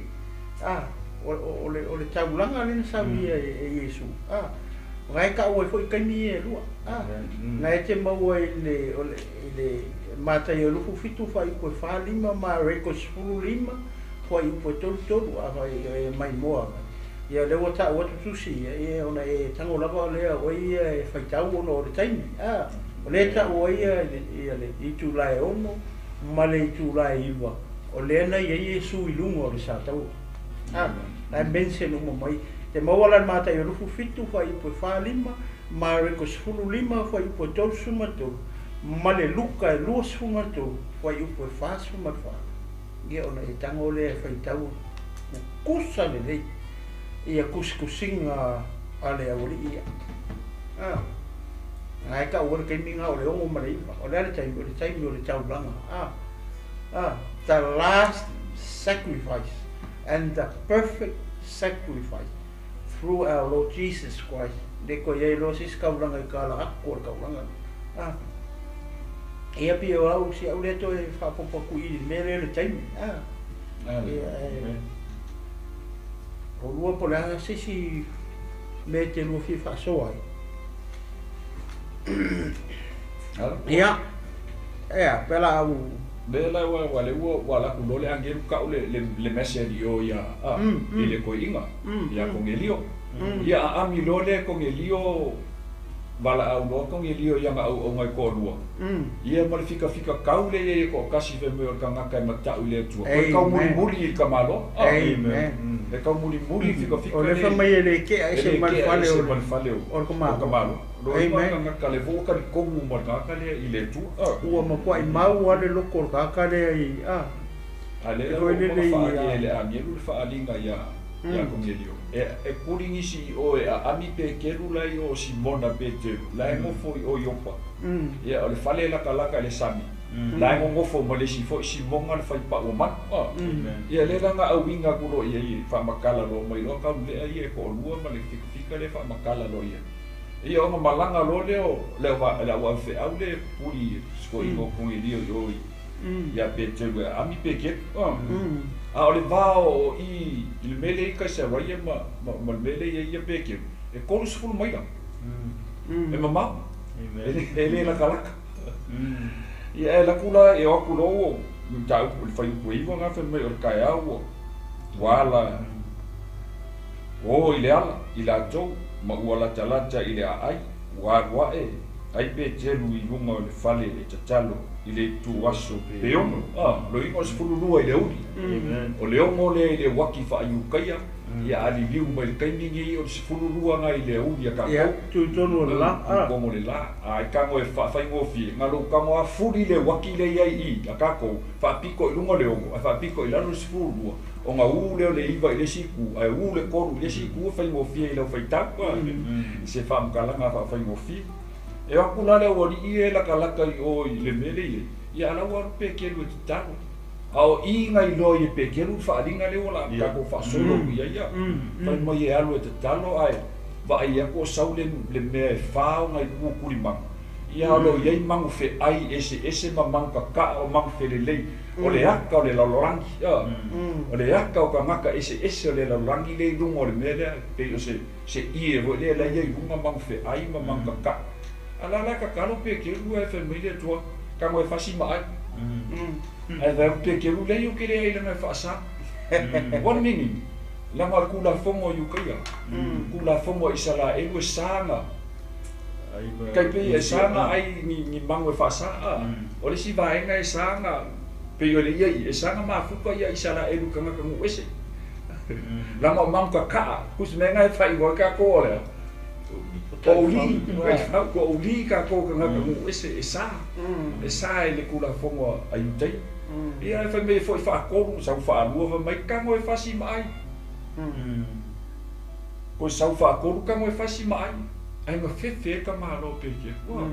o le taulaga lea na saunia e Iesu gae ka'u ai fo'i kaimi ia e lua na e te maua i le Mataio 27 fuaiupu e 45 ma Mareko 15 fuaiupu e 33 a e maimoa ia lea ua ta'u atu tusi ia ona e tago lava o lea o ia e faitau ona o le taimi o lea ta'u ai ia le itula e 6 ma le itula e 9 o lea na iai Iesu i luga o le sataua la e mention uma mai te maua la le Mataio 27 fuaiupu e 45 Mareko 15 fuaiupu e 33 ma le Luka e 23 fuaiupu e 44 ia ona e tago lea e faitau kusa lelei ia kusikusiga a le aualii ia ae ka'u ai le kaimi ga o le 6 ma le 9 o le a le taimi o le taimi o le taulaga the last sacrifice and the perfect sacrifice through our Lord Jesus Christ le koe iai loa se isi kaulaga i kala aku o le kaulaga ia pei o au si au lea toe faapopo atu i le mea lea le taimi ia o lua po o le a se isi mea e te lua fia faasoa ai ia ea pe la au le la ua le ua la ku lo le angelu ka'u le message o ia i le koi'iga ia Konelio ia aami loa le Konelio Valaau loa Konelio i ana auauna e toalua, ia ma le fikafika kau lea i ai e toatasi fai mai o le tagata e mata'u i le Atua, toe kau mulimuli i le tamaloa. E kau mulimuli i le fikafika O lea lea fai mai e le kea e ese le ma le kea fale ese o ma le le fale o o le o tamaloa. tamaloa. Loa igoa le Amen. tagata lea foi ua talitonu ma le tagata lea i le Atua. Ua matua'i mau lava le loto o le tagata lea i a A lea e la foi ua uma ona lele i faaali a e le agelu le faaaliga iā iā Konelio. E e kuli nisi i o e aami Peteru la i o Simona Peteru, la e nofo i o Iopa. Ia o le fale e latalata i le sami, la e nonofo ma le isi foi Simona le faipau o manu. Ia lea la na auiga atu loa i ai e faamatala loa mai loa taulelea ia e toalua ma le fikafika lea e faamatala loa i ai. Ia ona malaga loa lea o le au le au avefeau lea e pupuli i le fesoaina o Konelio i o i iā Peteru e aami Peteru. A o le va o i i le mea lea i Kaisaraia ma ma ma le mea lea i ai ia Peteru, e 30 maila. E mamao. E le e le latalata. Ia e alu atu la e o atu loa ua mataupu i le fuaiupu e 9 na fai mai o le taeao ua ua ala o i le ala i latou ma ua latalata i le aai, ua alu ae ai Peteru i luga o le fale e tatalo i le ituaso pe 6, loiga o le 12 i le aoauli. O le 6 lea i le uaki faaiukaia, ia a liliu mai i le taimi lenei o le 12 na i le aoauli a Ia, tatou. tutonu o le la. Tutonu o le la. A e tago e faafaigofie, na lou tago a fuli le uaki lea i ai i a tatou, faapito i luga le 6, ae faapito i lalo le 12, ona u lea o le 9 i le isi itu, ae u le 3 i le isi itu, e faigofie i lau faitau. Se faamatalaga faafaigofie. E o atu la le aualii ia e latalata i o i le mea lea i ai, ia a la ua alu Peteru e tatalo. A o i na iloa ai e Peteru le faaaliga lea ua la tatou faasolo atu i ai ia. Fai mai e alu e tatalo ae vaai atu o sau le le mea e fa ona itu tulimaga. Ia o lo o i ai magu feai eseese ma magu kaka'a o magu felelei. O le aka o le lalolagi, o le aka o tagata eseese o le lalolagi lea i luga o le mea lea, pei o se se ie foi lea la e i ai i luga magu feai ma magu kaka'a. A la la e tatalo Peteru ae fai mai le Atua, tago e fasi ma ai. Ae fai atu Peteru, leai ou te le ai leaga e faasa. One meaning, leaga o le Tulafono a Iukaia, Tulafono a Isaraelu e sa na tai pei e sa na ai ni ni magu e faasa. O le isi vaega e sa na pei o le ia ia, e sa na mafuta ia Isaraelu i tagata nuu ese. Leaga o magu kaka'a, tusi mea na e faaigoa ai tatou o le a? O uli, ua uli tatou tagata nuu ese e sa, e sa i le Tulafono a Iutaia. Ia ae fai mai e foi faatolu, sau faalua fai mai tago e fasi ma ai. Toe sau faatolu tago e fasi ma ai. Ae gafefe ai ka Malo o Peteru. Ua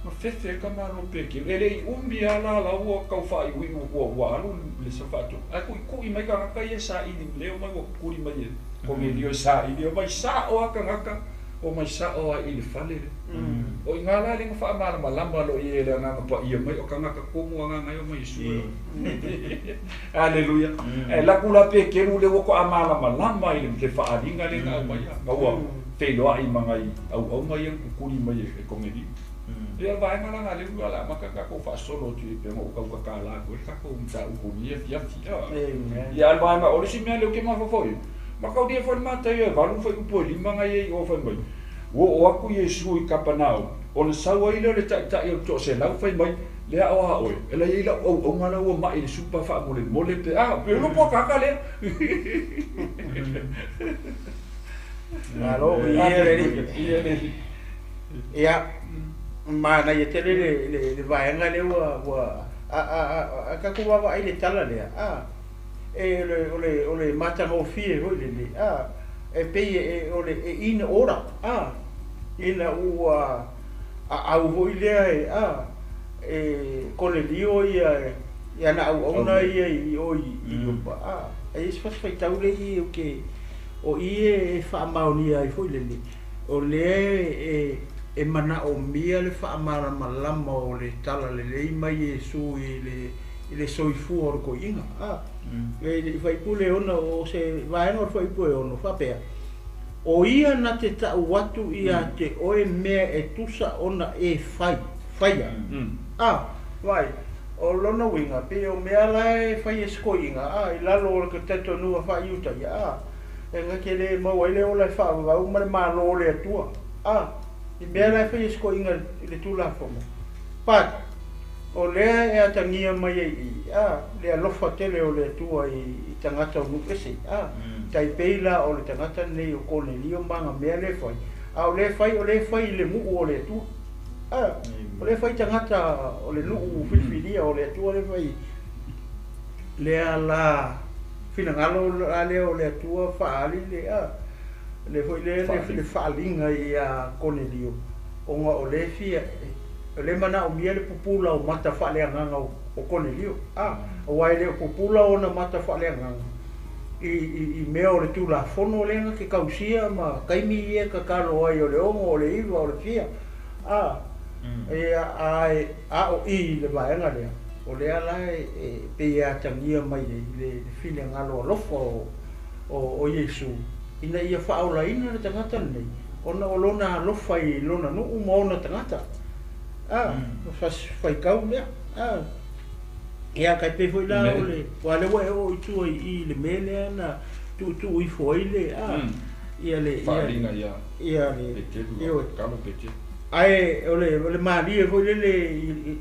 gafefe ai ka Malo o Peteru. E le i umi lava la la ua tau faaiuiu ua ua alu le sau faatolu. Ae tuitui mai tagata ia e saili lea omai ua tutuli mai e Konelio e saili, omai sa'o lava tagata, omai sa'o lava i le fale lea. O i ina la lea na faamalamalama loa i ai e le Agaga Paia mai o tagata tonu agaga e omai e sue oe. Aleluia. Ae alu atu la Peteru lea ua to'a malamalama i le faaaliga lea na aumai, ma ua feiloai ma nai auauna ia na tutuli mai e Konelio. Ia o le vaega la na lea ua o le a amata ona tatou faasolo atu i ai pei ona ou tau tatala atu ai le tatou mataupu i lenei afiafi. Ia a o le vaega o le isi mea lea ou te mafaufau i ai, mataulia foi le Mataio e 8 fuaiupu e 5 na i ai i o fai mai, Ua oo atu Iesu i Kapanao, ona sau ai lea o le taitai o le toaselau fai mai, Le ao a oe, e la i ai lau auauna la ua ma'i i le supa faamolemole pe a, pe iloa po o akaka lea. Malo, viia le Alii. Viia le Alii. Ia, manaia tele le, le, le vaega lea ua, ua a, a, a, a tatou vaavaai i le tala lea, a, e, o le, o le, o le matagofie foi lele, a, e pei e, o le, e in order, a, ina ua aau foi lea e, a, e Konelio ia, i ana auauna ia i o i, i Iopa, a, e i ai se fasi faitau lea i i ou te, o i e faamaonia ai foi lele, o lea e, e manaomia le faamalamalama o le talalelei mai Iesu i le, i le soifua o le toeaina. A, e le i faipule ona o se vaega o le fuaiupu e 6 faapea, O ia na te ta'u atu ia te oe mea e tusa ona e fai, faia. A, vaai, o lona uiga, pei o mea la e fai e se toeaina, a, i lalo o le talitonuga faa-Iutaia, a, e na te le maua ai le ola e faavavau ma le Malo o le Atua. A, I mea la e faia e si toeaina i le Tulafono. But, o lea e atagia mai ai i i, a, le alofa tele o le Atua i, i tagata o nuu ese, a, tai pei la o le tagata lenei o Konelio ma ana mea lea e fai, a o lea e fai, o lea e fai i le nuu o le Atua. A, o lea e fai tagata o le nuu filifilia o le Atua lea e fai lea la finagalo la lea o le Atua faaali le, a, le foi lea le, le faaaliga ia Konelio, ona o lea e fia, o lea e manaomia le pupula o mata faaleagaga o, o Konelio. A, aua e le o pupula ona mata faaleagaga i, i, i mea o le Tulafono lea na te tausia ma taimi ia e tatalo ai o le 6, o le 9, o le fia. A, ia, ae a o i le vaega lea, o lea la e, e pei e atagia mai ai le, le finagalo alofa o, o, o Iesu, ina ia faaolaina le tagata lenei, ona o lona alofa i lona nuu ma ona tagata. A, faitau lea. A, ia tai pei foi la o le, aua o lea ua e oo i tua i i le mea lea na tuutuu ifo ai le, a, ia le, ia, Faaaliga ia ia le, Peteru, ioe. Kalo Peteru. Ae o le, o le malie foi lele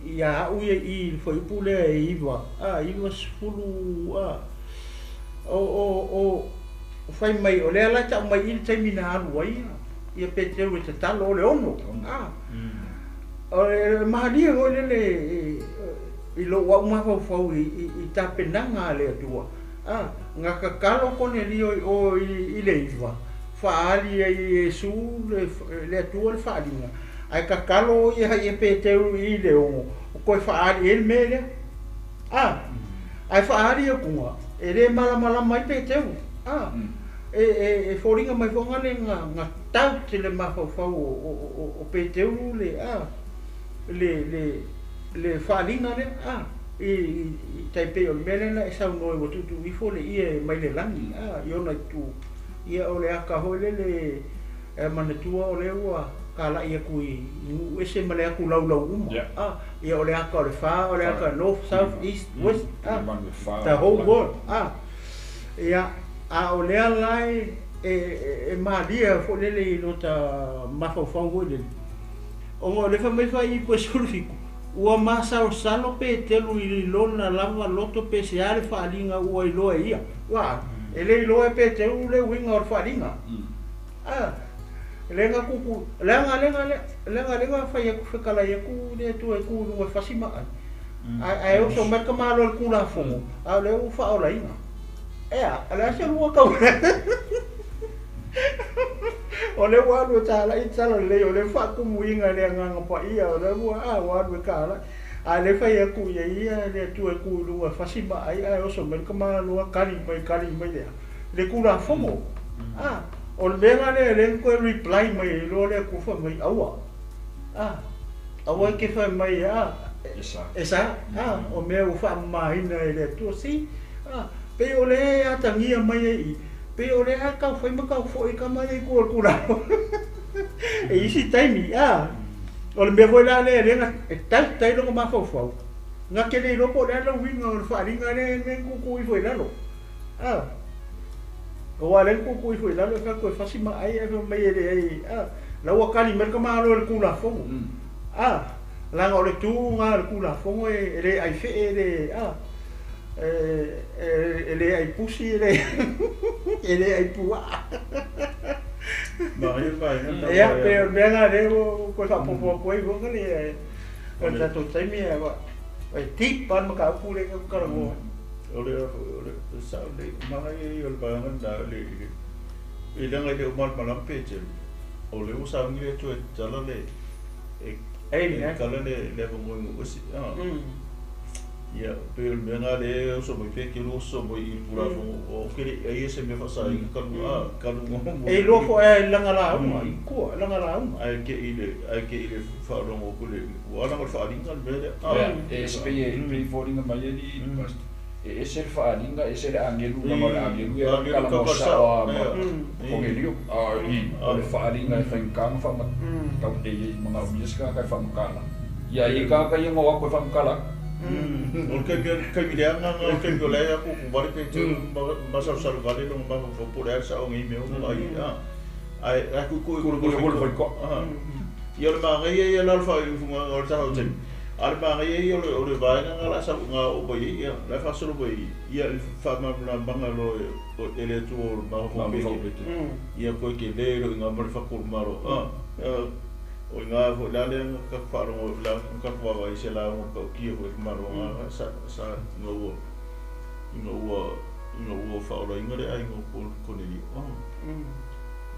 ia a'u ia i le fuaiupu lea e 9, a, 90, a, o, o, o, fai mai, o lea la e tau mai i le taimi na alu ai ia Peteru e tatalo o le 6, a, o le malie foi lele i lou a'u mafaufau i, i, i tapenaga a le Atua, a, na tatalo Konelio i o i, i le 9, faaali ai i Iesu le, le Atua le faaaliga, ae tatalo ia ia Peteru i le 6, o toe faaali ai le mea lea. A, ae faaali atuga, e le malamalama ai Peteru. A, e, e, e foliga mai foi le na, na doubt le mafaufau o, o, o, o Peteru le, a, le, le, le faaaliga lea, a, i, i, i tai pei o le mea lea na e saunoa ua tuutuu ifo le ie mai le lagi, a, i ona itu. Ia o le aka foi lele e manatua o lea ua kala'i atu i, i nuu ese ma le atu laulau uma. Yeah. A, ia o le aka o le fa, o le aka north, south, east, west, a, Manu e whā. the whole world. A, ia, a o lea la e, e, e, e malia foi lele i lota mafaufau foi lele. Ona o le fai mai fai i po e 17, ua masalosalo Peteru i lona lava loto pe se a le faaaliga ua iloa e ia. Ua, e le iloa e Peteru le uiga o le faaaliga. A, le ga kuku, leaga leaga leaga leaga fai atu fekalai atu le Atua e tu i luga e fasi ma ai. Ae ae oso mai le tamaloa i le Tulafono, a o lea ua faaolaina. Ea, o le a se lua tau. O lea ua alu e talai tala lelei, o lea ua faatumuina e le Agaga Paia, o lea ua, a, ua alu e talai. A le fai atu ia ia le Atua e tu i luga e fasi ma ai, ae oso mai le tamaloa kali mai, kali mai le a, le Tulafono. A, o le mea la lea, lea na toe reply mai ai loa le Atua fai mai, aua. A, aua e te fai mai, a, E sa. e sa, a, o mea ua faamamaina e le Atua, si, a, pei o lea e atagia mai ai i, pei o lea tau fai ma tau foi kama le i tua o le Tulafono. E isi taimi, a, o le mea foi la lea, lea na e tautai lona mafaufau, na te le iloa po o le a le uiga o le faaaliga lea e tuutuu ifo i lalo. A, aua o lea na tuutuu ifo i lalo e fai atu e fasi ma ai, ae fai mai e leai, a, la ua kali mai le tamaloa i le Tulafono. A, leaga o le tu lena o le Tulafono e, e le aifee, e le, a, e, e, e le aipusi, e le, e le aipuaa. Ma ia vaega Ia, pe o le mea lena lea ua toe faaopoopo atu ai foi le, o le tatou taimi e, e deep lava le mataupu lea tatou talanoa ai. O le o le sao le manaia ia o le vaega lena le i leaga e le o malamalama Peteru. O lea ua sauni le Atua e tatala le e Amen. e tala le le avanoa i nuu ese. Ia pei o le mea lena lea e oso mai Peteru oso mai i le Tulafono o ke le ai e se mea faasaina kalu a kalu mo E iloa foi e laga lauga i tua, laga lauga. Ae ke i le ae ke i le faalogo atu le ua ala o le faaaliga le mea lea. Ia, e ese pei e pei foliga mai e li e ese le faaaliga, ese le agelu, langa o le agelu e Agelu kala mo kaka sa sao, a ma Konelio. A i, o le faaaliga e faigata ona faamatau e i manaomia se tagata e faamatala. Ia i tagata ia na o atu e faamatala. O le taimi taimi leaga na o le taimi o lea kuku vale Peteru masalosalo vale lona mafaufau po o le a le sao nei mea ua vaai a ae ae kuikui Kuikui le faitoa. Ia o le magaia ia la o le faaiuifuga o le tatou taimi, a o le magaia ia o le vaega lena o le a sau ga oo mai ai, ia, la e faasolo mai ai, ia i le faamalamalamaga loa e le Atua o le mafaufau pete. Ia koe tele loa i ina ma le fatu o le Malo. O i ina foi la lea na tatou faalogo, na tatou vaavaai i se lauga matautia foi a le Malo sa ina ua ina ua ina ua faaolaina le aiga o Konelio.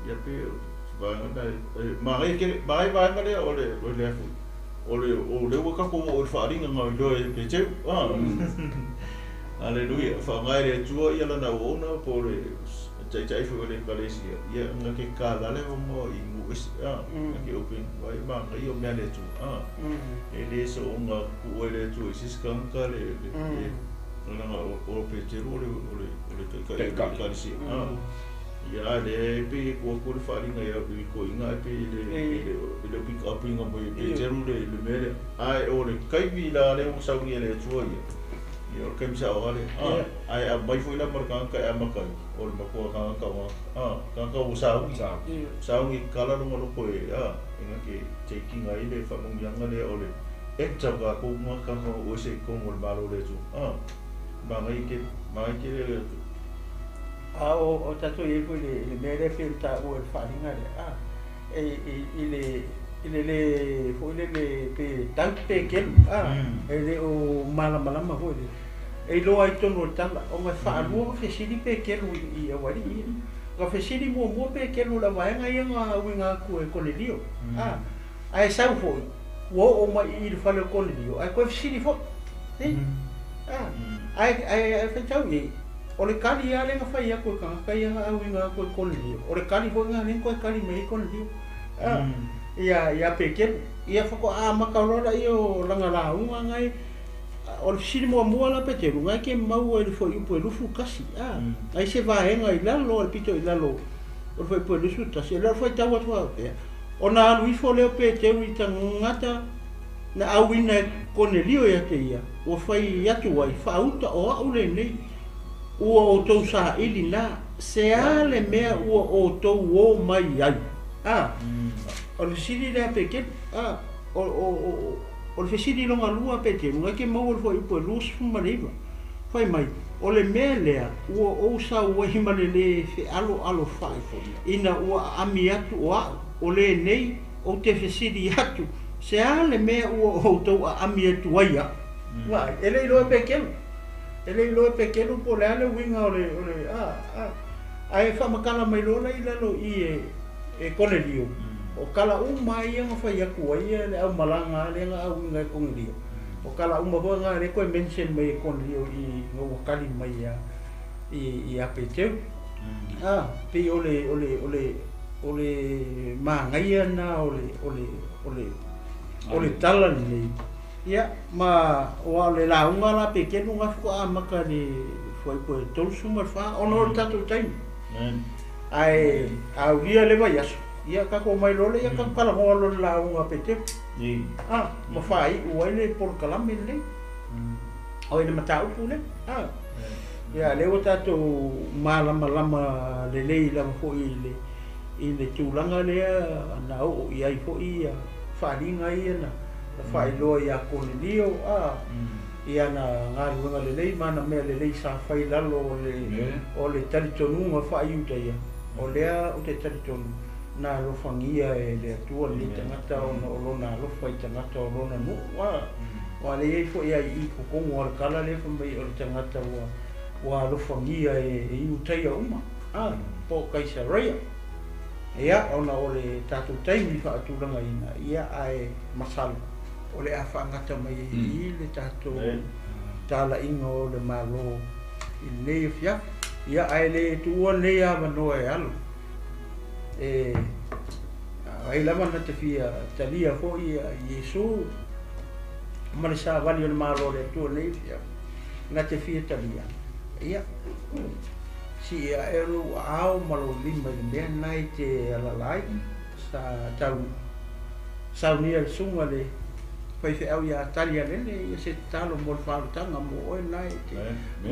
Ia pe o se vaega lena e manaia tele, manaia vaega lea o le o le foi o le o lea ua tatou oo i le faaaliga na iloa e Peteru. Aleluia, faaaoga e le Atua ia lana auauna po o le taitai foi o le Ekalesia, ia na te tatala le avanoa i nuu ese, na te open, vai manaia o mea a le Atua. E le soona tuua e le Atua i se isi tagata le le leaga o Peteru o le o le o le taitai o le Ekalesia. Ia a lea e pei e tuu atu le faaaliga i le toeaina ae pei e le e le o pick up ina mai e Peteru le le mea lea. Ae o le taimi la lea ua saunia e le Atua ia, ia o le taimi sao lava lea. Ae aumai foi la ma le tagata e amata ai, o le matua tagata o tagata ua sauni, sauni e tatala lona loto e, e na te take ina ai le faamanuiaga lea o le enter o tatou ma tagata o ese i totonu o le Malo o le Atua. Manaia tele, manaia tele le Atua. A o tatou i ai foi i le mea lea pei ona taua i le faaaliga lea, i le i le lē foi lele pe tau pe kelu, e le o malamalama foi lele, e iloa ai i totonu o le tala, ona e faalua ona fesili Peteru i aualii ia. Na fesili muamua Peteru i le vaega ia na auina atu e Konelio, ae sau foi ua oo mai i i le fale o Konelio ae toe fesili foi. Ae faitau i ai, o le kali lava lea na fai atu e tagata ia na auina atu e Konelio, o le kali foi lena lea na toe kali mai ai Konelio ia Peteru. Ia faatoa amata loa lea o lana lauga na e, o le fesili muamua la Peteru, na e te maua i le fuaiupu e 21, ai se vaega i lalo, le pito i lalo o le fuaiupu e 21, o lea o le faitau atu faapea, ona alu ifo lea o Peteru i tagata na auina e Konelio ia te ia, ua fai atu ai, faauta o a'u lenei, ua outou saili na, se a le mea ua outou o mai ai? O le fesili lea a Peteru, o le fesili lona lua a Peteru, na te maua i le fuaiupu e 29, fai mai, o le mea lea ua ou sau ai ma le lē fealoalofa'i ina ua aami atu o a'u, o lenei ou te fesili atu, se a le mea ua outou aami atu ai a'u? Vaai, e le iloa e Peteru, e le iloa e Peteru po o le a le uiga o le, o le, ae faamatala mai loa la i lalo i i e, e Konelio, o tala uma lava ia na fai atu ai le aumalaga lea na auina e Konelio, o tala uma foi na lea toe mention mai e Konelio i ina ua tali mai ia ia Peteru. Pei o le o le o le o le manaia lena o le o le o le o le tala lenei. Ia ma aua o le lauga la Peteru na faatoa amata i le fuaiupu e 34 ona o le tatou taimi. Ae a aulia le vaiaso, ia tatou omai loa lea, ia tatou talanoa loa i le lauga a Peteru. Ma faaiu ai le polokalame lenei. O i le mataupu lea. Ia lea ua tatou malamalama lelei lava foi i le i le tulaga lea na oo i ai foi ia faaaliga ia na faailoa ia Konelio, i ana galuega lelei ma ana mea lelei sa fai i lalo o le o le talitonuga faa-Iudaia, o lea ou te talitonu na alofagia e le Atua lenei tagata ona o lona alofa i tagata o lona nuu. Aua o lea e i ai foi lava i i totonu o le tala lea fai mai o le tagata ua ua alofagia e Iudaia uma, po o Kaisareia. Ia, ona o le tatou taimi faatulagaina, ia ae masalo o le a faagata mai ai i i le tatou talaiga o le Malo i lenei afiafi. Ia, ae le tuua lenei avanoa e alu. E ai lava na te fia talia foi ia Iesu ma le savali o le Malo o le Atua i lenei afiafi, na te fia talia. Ia, sii ae lou aao ma lou lima i le mea lena e te alala ai. Sa tau saunia e le susuga le faifeau ia Talialele ia se tatalo mo le faaolataga mo oe lena e te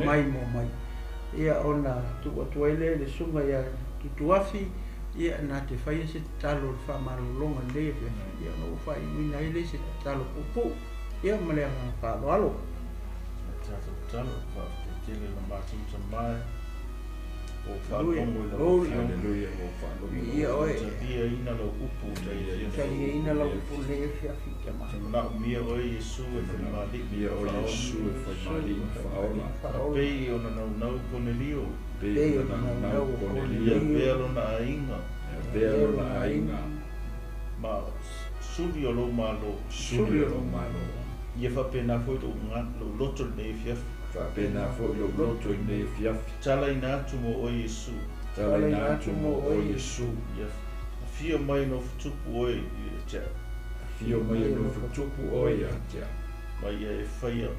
maimoa mai. Ia ona tuu atu ai lea i le susuga ia Tutuafi Ia na te faia se tatalo o le faamalologa lenei afiafi, ia ona ou faaiuina ai lea i se tatalo puupuu. Ia ma le agaga faaaloalo. Tatou tatalo, faafetai tele i la matou tama ua ou faalogo i lau afioga. Haleluia, ua ou faalogo i Viia lau oe. Taliaina lau upu lenei afiafi. Taliaina lau upu lenei afiafi, tama. Te manaomia oe Iesu e faimalii Mia ma o faaola. Iesu e faimalii ma faaola. Pei ona naunau Konelio. Pei ona naunau Ia Konelio. avea lona aiga. Ia avea lona aiga. Ma suli o lou malo. Suli o lou malo. Ia faapena foi lou loto lenei afiafi. Faapena foi lou loto lenei afiafi. Talaina atu mo oe Iesu. Talaina atu mo oe Iesu. Ia afio mai no futupu oe ia te au. Afio mai no futupu oe ia te au. Ma ia e faia.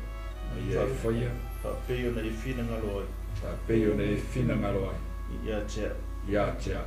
Ma ia e faia. Faapei ona e finagalo ai. Faapei ona e finagalo ai. Ia te au. Ia te au.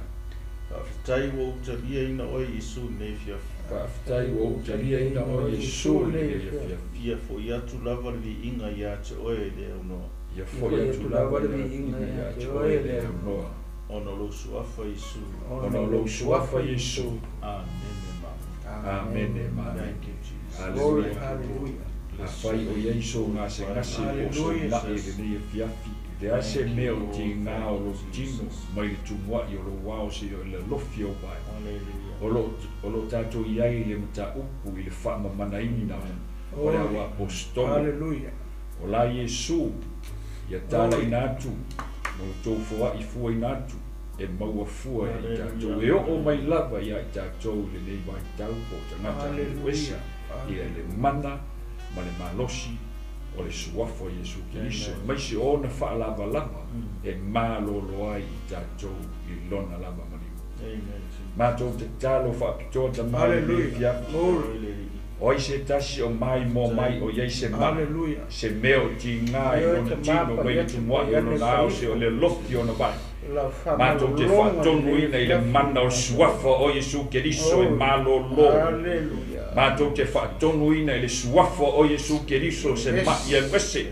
Faafetai ua ou taliaina oe Iesu lenei afiafi. Faafetai ua ou taliaina oe Iesu lenei afiafi. Ia foi atu lava le viiga ia te oe le aunoa. Ia foi atu lava le viiga ia te oe le aunoa. Ona o lou suafa Iesu. Ona o lou suafa Iesu. Amene ma. Amene ma. Thank you, Jesus. Hallelujah. Hallelujah. Afai o iai sou gasegase po o sou ma'i lenei afiafi, le a se mea o tigā o lou tino mai le tumua'i o lou ao seia o le alofi au vae. Hallelujah. O loo tatou i ai i le mataupu i le faamamanaina o le au aposetolo. Hallelujah. O la Iesu ia talaina atu ma outou foa'i fuaina atu e maua fua e i tatou e oo mai lava ia i tatou i lenei vaitau po o tagata aluesa ia le mana ma le malosi o le suafa o Iesu Keriso maise ona faalavalava e malolo ai i tatou i lona lava maliu. Amen. Matou tatalo faapitoa tamā i lenei afiafi. Glory. O ai se tasi o mai mo mai o iai se ma'i. Hallelujah. Se mea o tigā i lona tino mai le tumua'i o lona ao se o le alofi ona vae. La Matou te faatonuina i le mana o le suafa o Iesu Keriso e malolo. Hallelujah. Matou te faatonuina i le suafa o Iesu Keriso se ma'i alu ese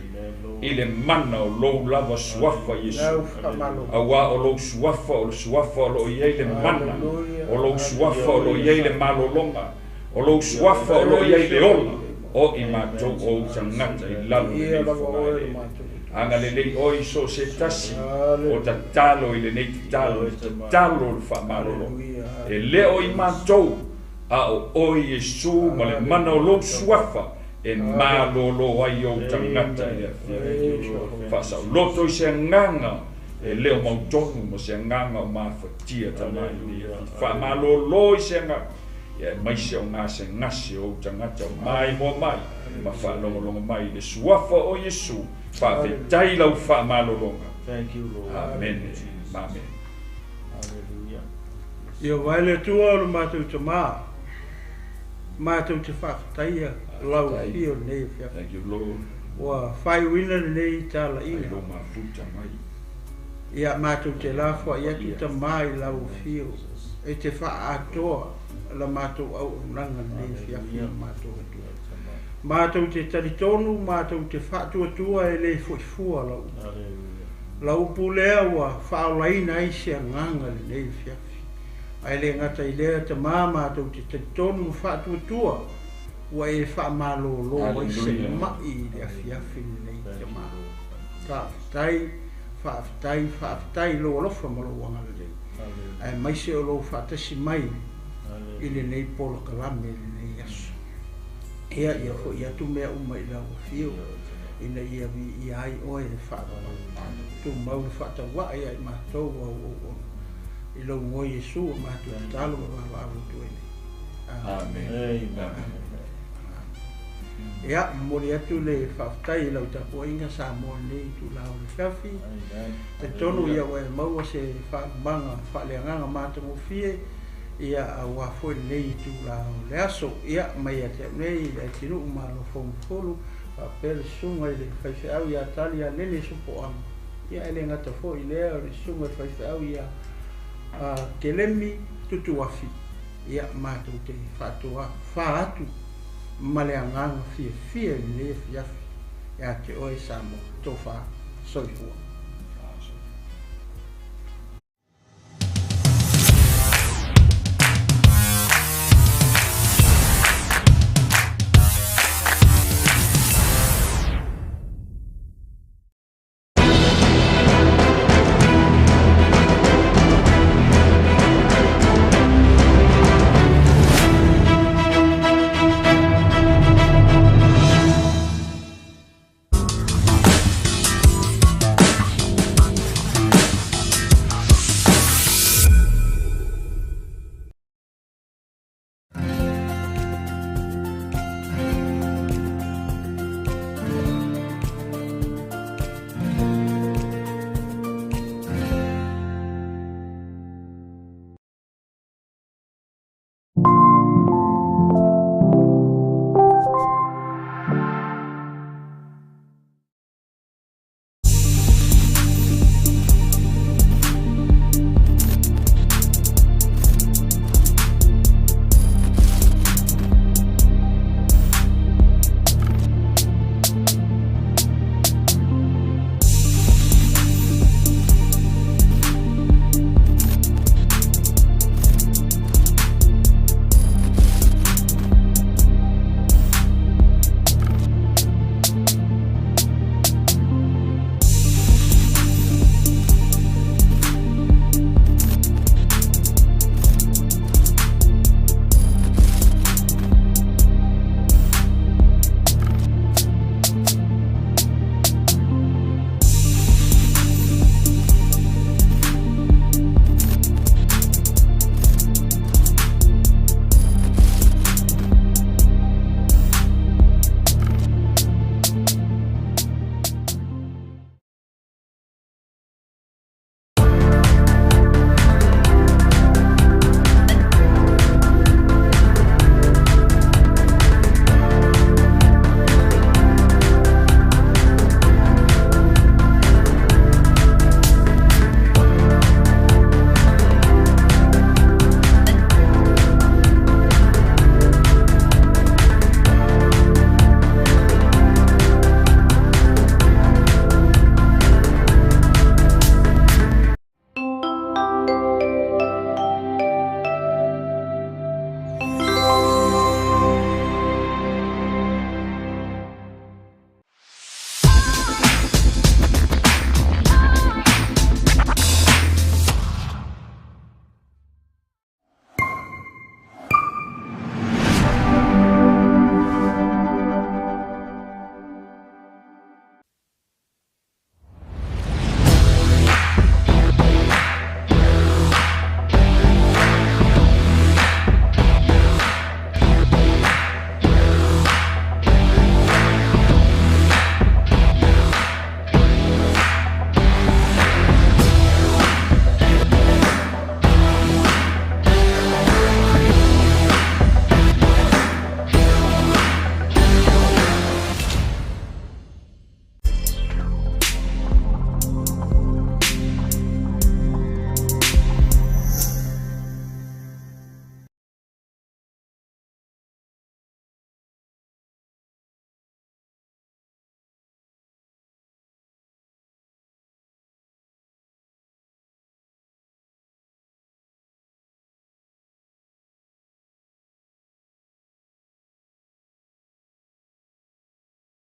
i le mana o lou lava suafa Iesu. Lau faamalo. Auā o lou suafa o le suafa o loo i ai le mana, o lou suafa o loo i ai le malologa, o lou suafa o loo i ai le ola, o i matou o ou tagata i lalo Ia lenei lava oe le fogaelele. matou. Agalelei oe i so o se tasi o tatalo i lenei tatalo, i le tatalo o le faamalologa. Hallelujah. E le o i matou, a o oe Iesu ma le mana o lou suafa e malolo ai ou tagata i le afiafi. Faasaoloto i se agaga e le o mautonu ma se agaga o mafatia tamā i lenei afiafi. Faamalolo i se agaga ia e maise o gasegase o ou tagata o mai moa mai ma faalogologo mai i le suafa o Iesu. Faafetai lau faamalologa. Thank you, Lord. Amene. Amene. Hallelujah. Ia vai le Atua o le matou tamā. Matou te faafetaia lau afio lenei afiafi. Thank you, Lord. Ua faaiuina lenei Ai talaiga. lou mafuta mai. Ia matou te lafoai atu tamā i lau afio e te faaatoa la matou auaunaga lenei afiafi o matou Atua. Matou te talitonu, matou te faatuatua e le foifua lau upu. Hallelujah. Lau upu lea ua faaolaina ai se agaga lenei afiafi. Ae le gata i lea tamā matou te talitonu ma faatuatua ua e faamalolo ai se Hallelujah. ma'i i le afiafi lenei Thank you, tamā. Lord. Faafetai, faafetai, faafetai i lou alofa ma lou agalelei. Hallelujah. Ae maise o lou faatasi mai i Hallelujah. lenei polokalame lenei aso. Ia ia foi atu mea uma i lau afio ina ia viia ai oe le faavavau. Tumau le faataua'i ia i matou au auauna. I lou igoa Iesu o matou tatalo ma vavaau atu ai nei. Amen. Amen. Ia, momoli atu le faafetai i lau tapuaiga Samoa lenei itulā o le afiafi. Amen. Talitonu ia ua e maua se faalumaga faaleagaga matagofie ia auā foi lenei itulā o le aso. Ia, mai ia te au nei i le atinuu malo fougafulu, faapea le susuga i le faifeau ia Tali ia Lele Sopoaga. Ia, e le gata foi lea o le susuga i le faifeau ia Kelemi Tutuafi. Ia, matou te faatoa fa atu ma le agaga fiafia i lenei afiafi ia te oe Samoa. Tofa soifua.